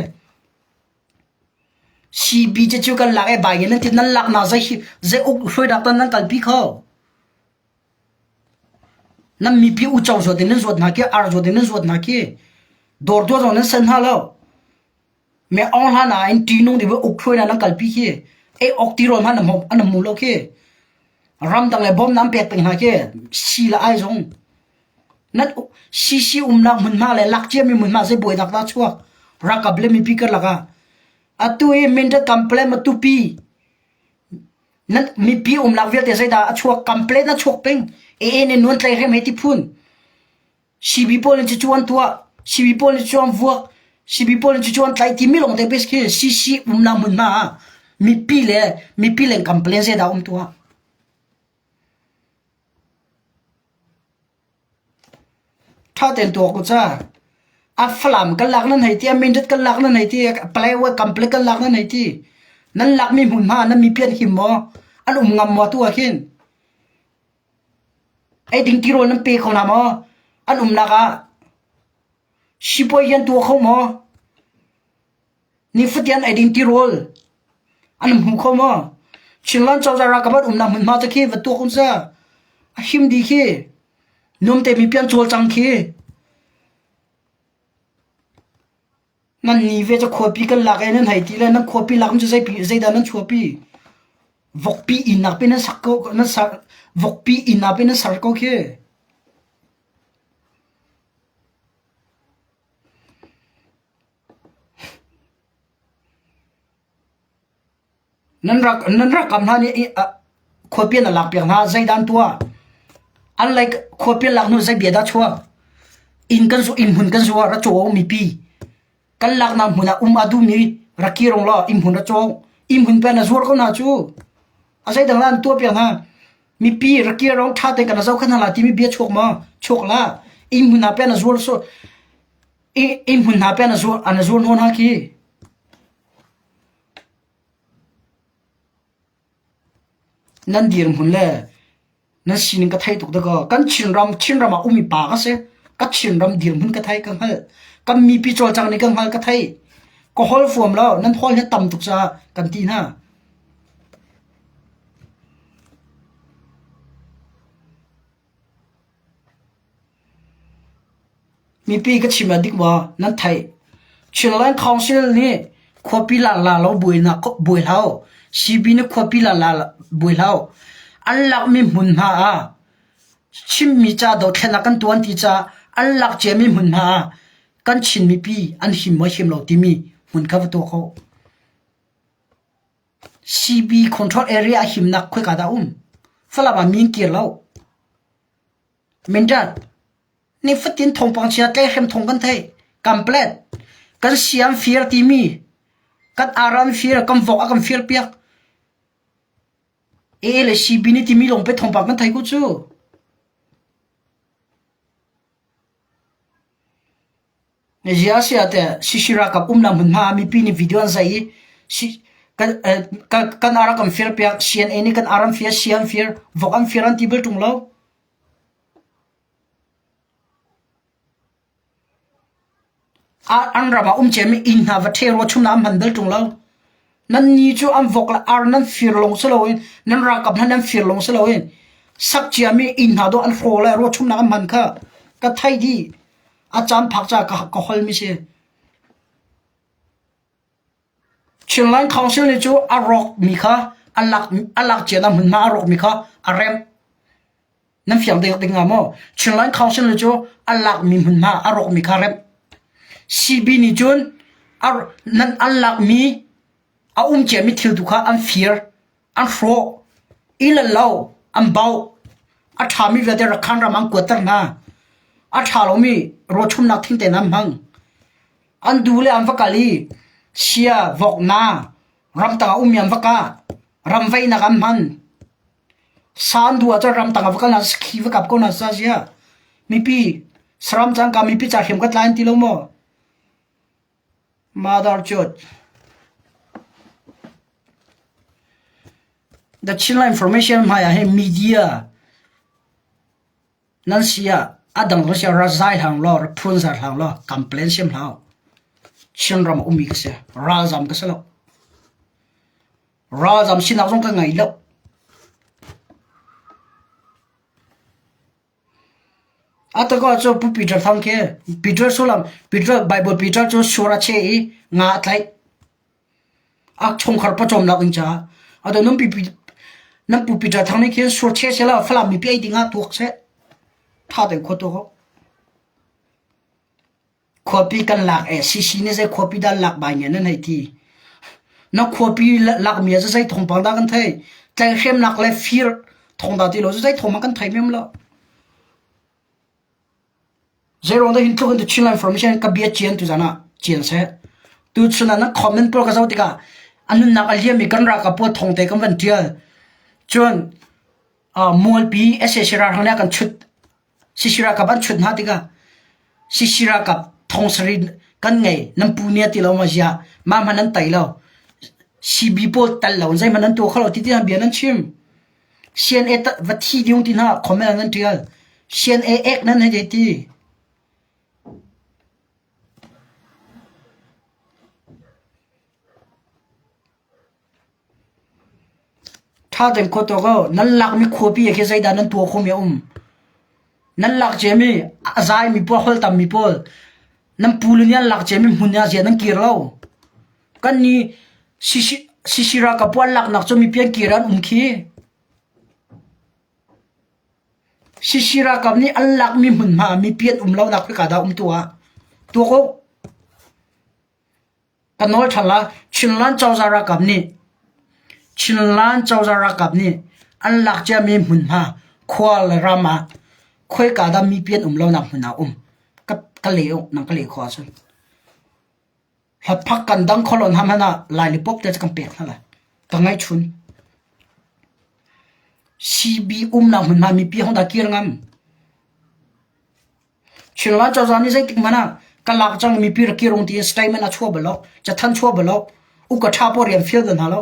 CB cu kan lak i bai nan ti nan laknak zei zei uk hruainak tan nan kalpi kho. Nan mipi uco zuat in nan zuat hna khi ar zuat in nan zuat hna khi dawr tuah zong nan san hna lo. Me ong hlan ah in ṭihnung ding uk hruainak nan kalpi khi ei awk tirawl hmanh an hmu lo khi. Ramdang le bawm nan pek peng hna khi si le ai zong. Nan CC umnak hmunhma le lak ciami hmunhma zei buainak dah chuak ralkap le mipi karlak ah. Atu hi Mindat Kample Matupi nan mipi umnak vialte zeidah a chuak complaint a chuak peng AA nih nuan tlai hrem hei ti phun CB pawl nih cucu an tuah CB pawl nih cucu an vuak CB pawl nih cucu an tlaih timi lawng te bes khi CC umnak hmunhma ah mipi le mipi leng complaint zeidah um tuah Ṭha tein tuak u ca. A Falam kan lak nan hei ti, a Mindat kan lak nan hei ti, a Palawa Kample kan lak nan hei ti. Nan lakmi hmunhma nan mipi an him maw? An um ngam maw tu ah khin? Ei ding tirawl nan pe kho hna maw? An umnak ah sipuai an tuah kho maw? Nifatin ei ding tirawl an hmu kho maw? Chinland cozah ralkap an umnak hmunhma te khi va tuak un seh. A him dih khi. Nuam te mipi an cawlcang khi. Nan ni ve cu khuapi kan lak i nan hei ti le nan khuapi lak cu zei zeidah nan chuahpi? Vokpi inn nak pe nan sak ko nan ser vokpi inn ah pe nan ser ko khi. Nan rak nan rakam hna nih khuapi an lakpiak hna zeidah an tuah? An like khuapi an lak hnu zei bia dah chuak? Inn kan zu inn hmun kan zuar ra caw mipi. Kan laknak hmun ah um a duhmi rak kir ung law inn hmun ra caw. Inn hmun pen a zuar ko hna cu. A zeidang la an tuah piak hna. Mipi rak kir ong ṭha tein kan zoh khan hna la timi bia chuak maw? Chuak la. Inn hmun ah pen a zuar so inn hmun hna pen a zuar an zuar hnawn hna khi. Nan dirhmun le nan sining ka thei tuk dakaw. Kan Chinram Chinram ah umi pa ka si. Ka Chinram dirhmun ka thei ka hngalh. Kan mipi cawlcang nih ka hngal ka thei. Ka hol fuam lo nan hol hi tam tuk caah kan ti hna. Mipi ka chim ah dik maw nan theih? Chinland Council nih khuapi la la lo buainak buai hlah u. CB nih khuapi la la buai hlah u. An lakmi hmunhma ah chimmi ca dothlennak kan tuan ti caah an lak ciami hmunhma ah kan Chin mipi an him maw him lo timi hmun kha va tuah kho. CB control area a himnak khoika dah um? Falam ah min kir lo. Mindat, nifatin thawngpang chia tlehrem thawng kan theih. Kamplet, kan siam fir timi, kan aram fir, kan vok a kan fir piak. A le CB nih timi lawng pe thawngpang kan thei ko cu. Zia sia te sisi ralkap umnak hmunhma ah mipi nih video an zai i si, kan, eh, kan, kan arak an fir piak CNA nih kan aram fir, si an fir, vok an fir an ti bal ṭung lo. An ram ah um ciami inn hna va ṭhe rua chungah an hman bal ṭung lo. Nan ni cu an vok le ar nan fir lawng si loin nan ralkap hna nan fir lawng si loin sak ciami inn hna dawh an hraw le rua chungnak an hman kha ka thei dih. A caan phak caah ka, ka holmi si. Chinland Council nih cu a rawkmi kha a lak a lak cianak hmunhma a rawkmi kha a remh. Nan fiang ding ding hnga maw? Chinland Council nih cu a lakmi hmunhma a rawkmi kha remh. CB nih cun a nan an lakmi a um ciami thil tu kha an fir, an hrawh, inn le lo an bauh. A ṭhami vialte Rakhan ram an kuatter hna. A ṭha lomi rawchumnak thingte an hmang. An du le an va kal i sia, vok, na ramtang ah ummi an va kah. Ramvaihnak an hman. Sa an duh ahcun ramtang ah va kal hna sakhi va kap ko hna sa sia. Mipi saram cangka mipi ca hriam ka tlai an ti lo maw? Mother cut. The Chinland Information hmai ah hin media Nan si ah a dang zong si ah ra zai hlang law, ra phunzar hlang law complain siam hlah u. Chinram a ummi ka si. Ralzam ka si lo. Ralzam sinak zong ka ngei lo. Ataka cu Pu Peter Thang khi Peter sullam Peter Bible Peter cu sur a che i nga a tlaih. A chungkhar pawcawmnak ding caah atu nan pi nan pu Peter Thang nih khin sur che seh Falam mipi ei ding ah tuak seh. Tha tein khua tuak awk. Khuapi kan lak e CC nih zei khuapi dah lak bai nge nan hei ti. Na khuapi lakmi ah zei thawngpang dah kan thei. Tlaihhremnak le fir thawng dah ti lo zei thawng kan thei mem lo. Zeiruang dah hin tluk in The Chinland Information ka bia cian tuzan ah cian seh. Tuchun ah nan comment pawl ka zoh tikah a nunnak a liammi kan ralkap pawl thong te kan van tial. Cun uh, mualpi SAC ralhrang nih a kan chut CC ralkap an chut hna tikah CC ralkap thong sarih kan ngei nan pu nia ti lo ma zia ma hman nan tai lo CB pawl tal lo zeihmanh nan tuah kho lo ti ti bia nan chim. CNA va thi ding ti hna comment nan tial. CNA ek nan hei ti. Tha ten kho to ko nan lak mi khuapi khi zeidah nan tuah khomi a um. Nan lak ciami a zai mi pawl hol tam mi pawl nan pu le nih an lak ciami hmun ah zia nan kir lo. Kan ni Sisira ka puan laknak cu mipi an kir an um khi. Sisira kam nih an lakmi hmunhma mipi an um lonak khika dah um tuah. Tuak u. Ka nawl ṭhan la. Chinland cozah ralkap nih Chinland cozah ralkap nih an lak ciami hmunhma khua le ram ah khoika dah mipi an um lonak hmun ah um. Ka, ka le u, nang ka le khawh ahcun. Hlaphak kan dang kho lo hna hmanh ah lailipop te cu kan pek hna lai. Ka ngaihchun. CB umnak hmunhma mipi hong dah kir ngam. Chinland cozah nih zeitik hmanh ah ka lak cang mipi rak kir ung tiin statement a chuah bal lo, cathan chuah bal lo, uka tha pawl rian fial bal hna lo.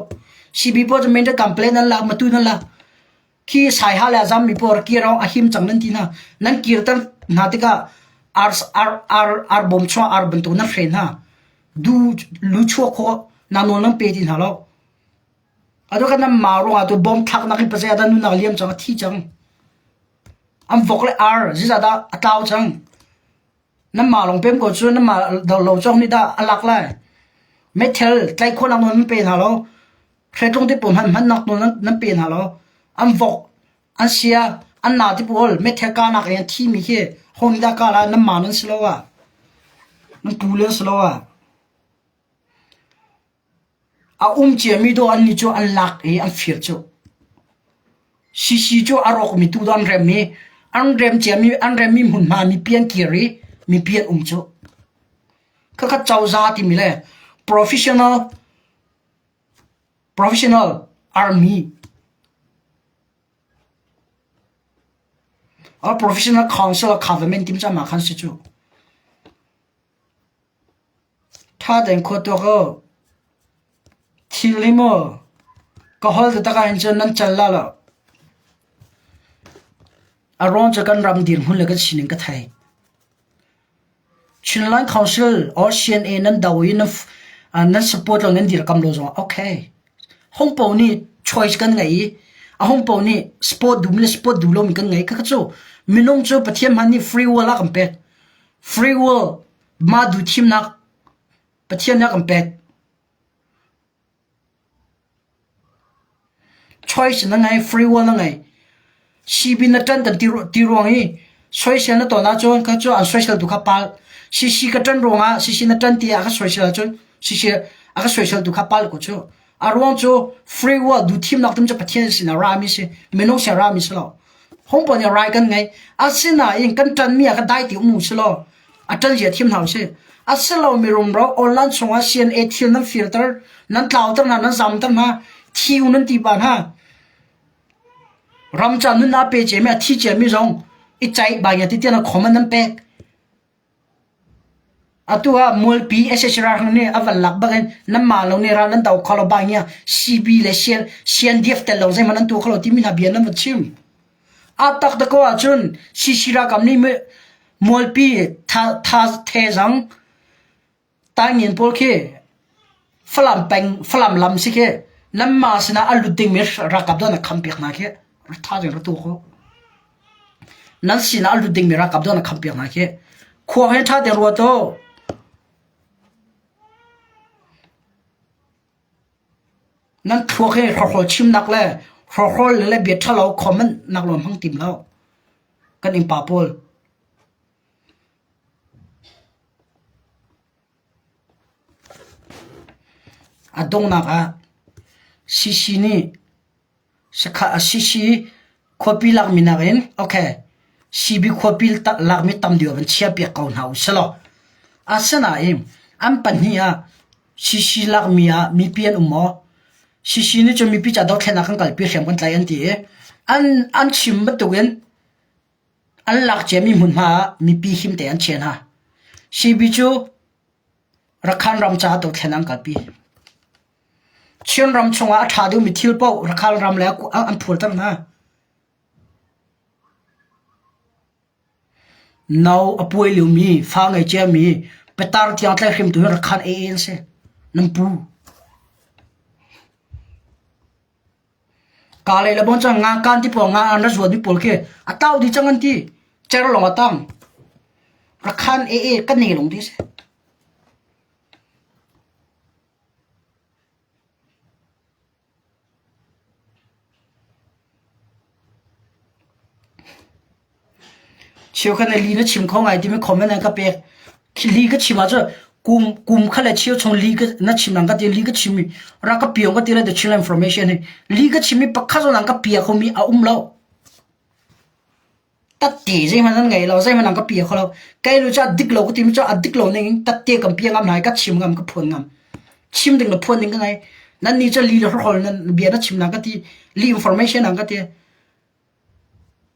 CB pawl cu men complain an lak, matu nan lak. Khi saiha le a zammi pawl rak kir a him cang nan ti hna. Nan kirter hna tikah ar ar ar ar bawm chuah ar bantuk nan hre hna. Du lu chuah khawh na nawl nan pe ti hna lo. Atu kan nan ma ruangah tu bom thlaknak in pasai ada nunak liam cang a thi cang. An vok le ar ziza dah a tlau cang. Nan mah lawng pem ko cu nan mah lo cawk nih dah a lak lai. Meithal tlaih khawhnak nawl nan pe hna lo. Hreitlung te pawl hmanh hmannak nawl nan pe hna lo. An vok, an sia, an na ti pawl meithal kahnak in a thimi khi ho nih dah kah lai nan mah nan si lo ah. Nan pu le si lo ah. A um ciami dawh annih cu an lak i an fir cu. Sisi cu a rawkmi tu an rem i an rem ciami an remmi hmunhma mipi an kir i mipi an um cu. Khakha cozah timi le professional professional army or professional council government tim ca ma khan si cu. Ṭha tein khua tuak u. Thil hi maw ka holh taktak ahhin cun nan cal la lo. A ruang cu kan ram dirhmun le kan sining ka thei. Chinland Council or CNA nan do i nan, nan support lo nan dirkam lo zongah okay. Hong po nih choice kan ngei i a hong po nih sport duh le sport duh lomi kan ngei. Khakha cu minung cu Pathian hmanh nih free will a kan pek. Free will mah duh thimnak Pathian nih a kan pek. Choice na ngei, free will na ngei. CB na ṭan kan ti ruang i soisel na ton ahcun kha cu an soisel tu kha pal. CC ka ṭan ruangah CC na ṭan ti ah ka soisel ahcun CC a ka soisel tu kha pal ko cu. A ruang cu free will duhthimnak tum cu Pathian sin ah rami si, minung sin rami si lo. Hong pon nih rai kan ngei. Asinain kan ṭanmi ah ka dai ti um si law a ṭan zia thiam hna usih. Asilo mi rumro online chungah CNA thil nan filter, nan tlauter hna, nan zamter hna, thi u nan ti pa hna. Ram ca nun a pe ciami a thi ciami zong i caih ba ti tiang comment nan pek. Atu ah mualpi SH ralhrang nih a van lak bak in nanmah lo nih ral nan do kho lo ba ngia CB le CNDF tel lo zeihmanh nan tuah kho lo timi hna bia nan va chim. A tak tak ko ahcun CC ralkap nih mualpi tha tha thezang Taingen pawl khi Falam peng Falam lam si khi nanmah sinah a lut dingmi ralkap dawh na khampiak hna khi tha tein ra tuah ko. Nan sinah a lut dingmi ralkap dawh na khampiak hna khi khua he ṭha tein ruat u. Nan thluak hi hrawkhrol chimnak le hrawkhrol le bia ṭhalo comment nak lawng hmang tim lo. Kan innpa pawl. A donghnak ah CC nih CC khuapi lakmi nakin okay CB khuapi lakmi tam deuh van chiahpiak ko hna usilaw asinain an pahnih ah CC lakmi ah mipi an um maw? CC nih cun mipi ca dothlennak kan kalpi hriam kan tlai an ti i an an chim bantukin An lak ciami hmunhma ah mipi him te an chia hna. CB cu Rakhan ram caah dothlen an kalpi. Chin ram chungah a ṭha deuhmi thil paoh Rakhan ram le an phurter hna. No a puai liomi, fa ngei ciami, petar tiang tlaihhrimtu hi Rakhan AA an si. Nan pu. Kaa lei le bawng cun nga kaan ti pawl nga an ra zuatmi pawl khi a tau dih cang an ti. Cer lawng a tang. Rakhan e e ka ne lung ti si. Cheukhat nih li na chim kho ngai timi comment an ka pek. Khi li ka chim ahcun kum kum kha le cheu chung li ka na chim nang ka ti li ka chim mi ra ka piong ka ti le the chill information hi li ka chim mi pakhat zong nang ka pia kho mi a um lo. Tatte zeihmanh nan ngei lo zeihmanh nang ka pia kho lo. Kai lu cha dik lo ka ti mi cha a dik lo ning in tatte kan pia ngam hna ka chim ngam ka phuan ngam. Chim ding le phuan ding ka ngai. Nan ni cha li le hol nan bia na chim nang ka ti li information nang ka ti.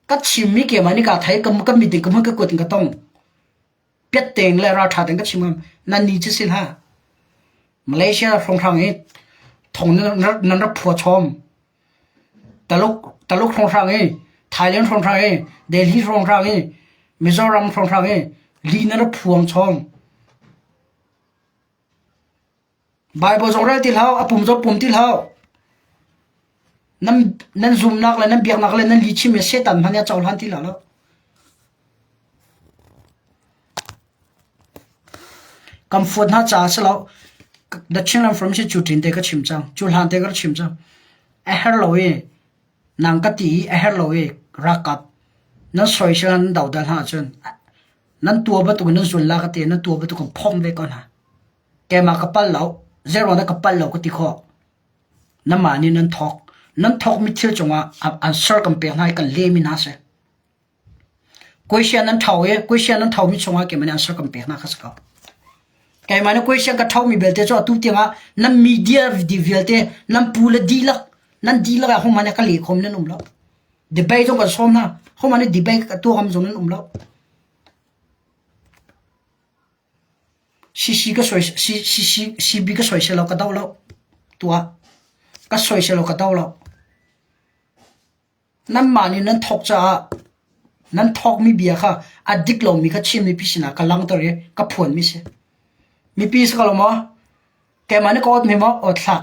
Ka chimmi keimah nih kaa thei, ka mit in ka hmun ka kut in ka tong. Piat tein le ralṭha tein ka chim ngam. Nan ni cu si hlah. Malaysia hrawnghrang i thong nan rak phua chom. Taluk, Taluk hrawnghrang i, Thailand hrawnghrang i, Delhi hrawnghrang i, Mizoram hrawnghrang i, li nan rak phuang chom. Baibal zong rel ti hlah, a pum zong pum ti hlah. Nan, nan zumnak le nan biaknak le nan lihchim le Satan hmanh nih a cohlan ti lo. Kan fuat hna caah si lo. The Chinland Forum si cu ṭin te ka chim cang. Cu hlan te ka chim cang. A her lo i nang ka ti i a her lo i rakap nan soisel nan dodal hna ahcun nan tua bantuk in nan zul la ka ti nan tua bantuk in phomh ve ko hna. Keimah ka pal lo, zeiruang dah ka pal lo ka ti khawh. Namah nih nan thawk. Nan thawkmi thil cungah answer kan pek hna i kan lehmi hna si. Question nan tho i question nan thomi chungah keimah nih answer kan pek hna kha si ko. Keimah nih question ka thomi belte cu atu tiangah nan media vialte nan pu le dihlak nan dihlak ah hohmanh nih ka leh khom nan um lo. Debate zong kan sawm hna. Hohmanh nih debate ka tuah ngam zong nan um lo. CC ka soi CC CB ka soisel lo ka do lo tuah ka soisel lo ka do lo nanmah nih nan thawk caah nan thawkmi bia kha a dik lomi kha Chin mipi sinah ka langhter i ka phuanmi si mipi si ko lo maw Keimah nih ka awt mi maw awt hlah.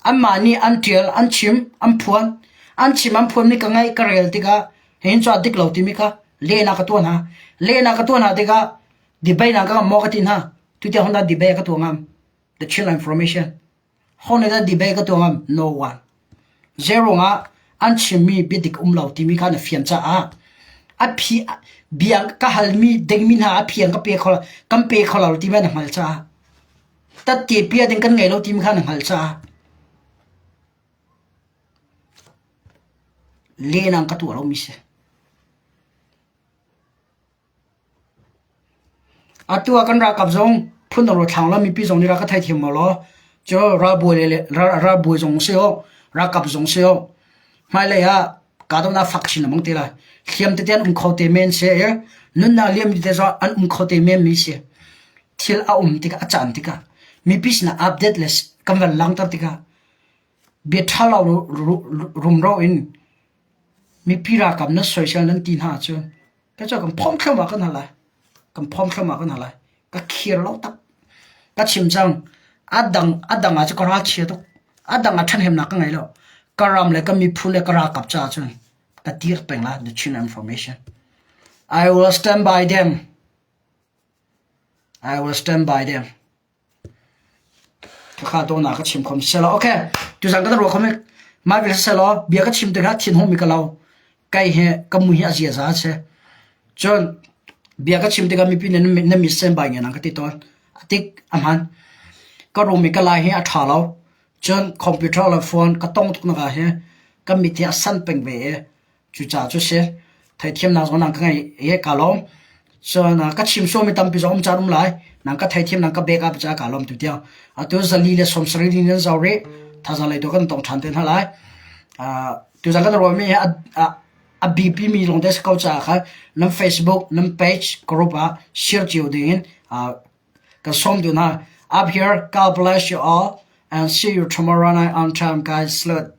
Anmah nih an ṭial, an chim, an phuan. An chim an phuanmi ka ngaih ka rel tikah hihin cu a dik lo timi kha lehnak ka tuah hna. Lehnak ka tuah hna tikah debate ka ngam maw ka ti hna. Tutiang hon dah debate ka tuah ngam? The Chin Information. Ho nih dah debate ka tuah ngam? No one. Zeiruangah an chimmi biadik um lo timi kha na fian caah a phi bia ka halmi dingmi hna a phi an ka pe kho kan pe kho lo timi na hngalh caah tatte pia ding kan ngei lo timi kha na hngalh caah lenang ka tuah lomi si. Atu ah kan ralkap zong phundang ruathlang lo mipi zong nih rak ka theithiam maw law cu ralbawi le ralbawi zong si aw ralkap zong si aw hmailei ah kahdohnak fak chin lengmang te lai. Hliam tete an um kho te men si i nunnak liam tete zong an um kho te men mi si. Thil a um tikah a caan tikah mipi sinah update le kan van langhter tikah bia ṭha lo rumro in mipi ralkap nan soisel nan ti hna ahcun Ka cu kan phomh thluahmah kan hal lai. Kan phomh thluahmah kan hal lai. Ka khir lo tak. Ka chim cang. A dang a dang ah cu ka ral chia tuk. A dang ah ṭhathnemnak ka ngei lo. Ka ram le ka miphun le ka ralkap caah cun ka dir peng la the Chin information. I will stand by them. I will stand by them. Khakha dawhnak ka chim khom selaw okay tuzan kan ruah khom i mah vial selaw bia ka chim tikah thin hung mi ka lo kai he ka mui hi a ziaza a si cun bia ka chim tikah mipi nih na mit sen bai nge nang ka ti tawn a tik a hman ka rum i ka lai hi a ṭha lo cun computer le phone ka tong tuk nak ah hi ka mit hi a san peng ve i Cucaah cu si theithiamnak zong nang ka ngei i kaa lawm. Cun ka chim sualmi tampi zong um caan um lai. Nang ka theithiam nang ka backup caah kaa lawm tu tiang. Atu zali le 70 ni nan zau rih. Thazaang lei tu kan tong ṭhan te hna lai. Tuzan kan ruahmi hi a bipi mi lawng te si ko caah khan nan Facebook, nan page group ah share cio ding in kan sawm duh hna. Up here, God bless you all and see you tomorrow night on time guys. Salute.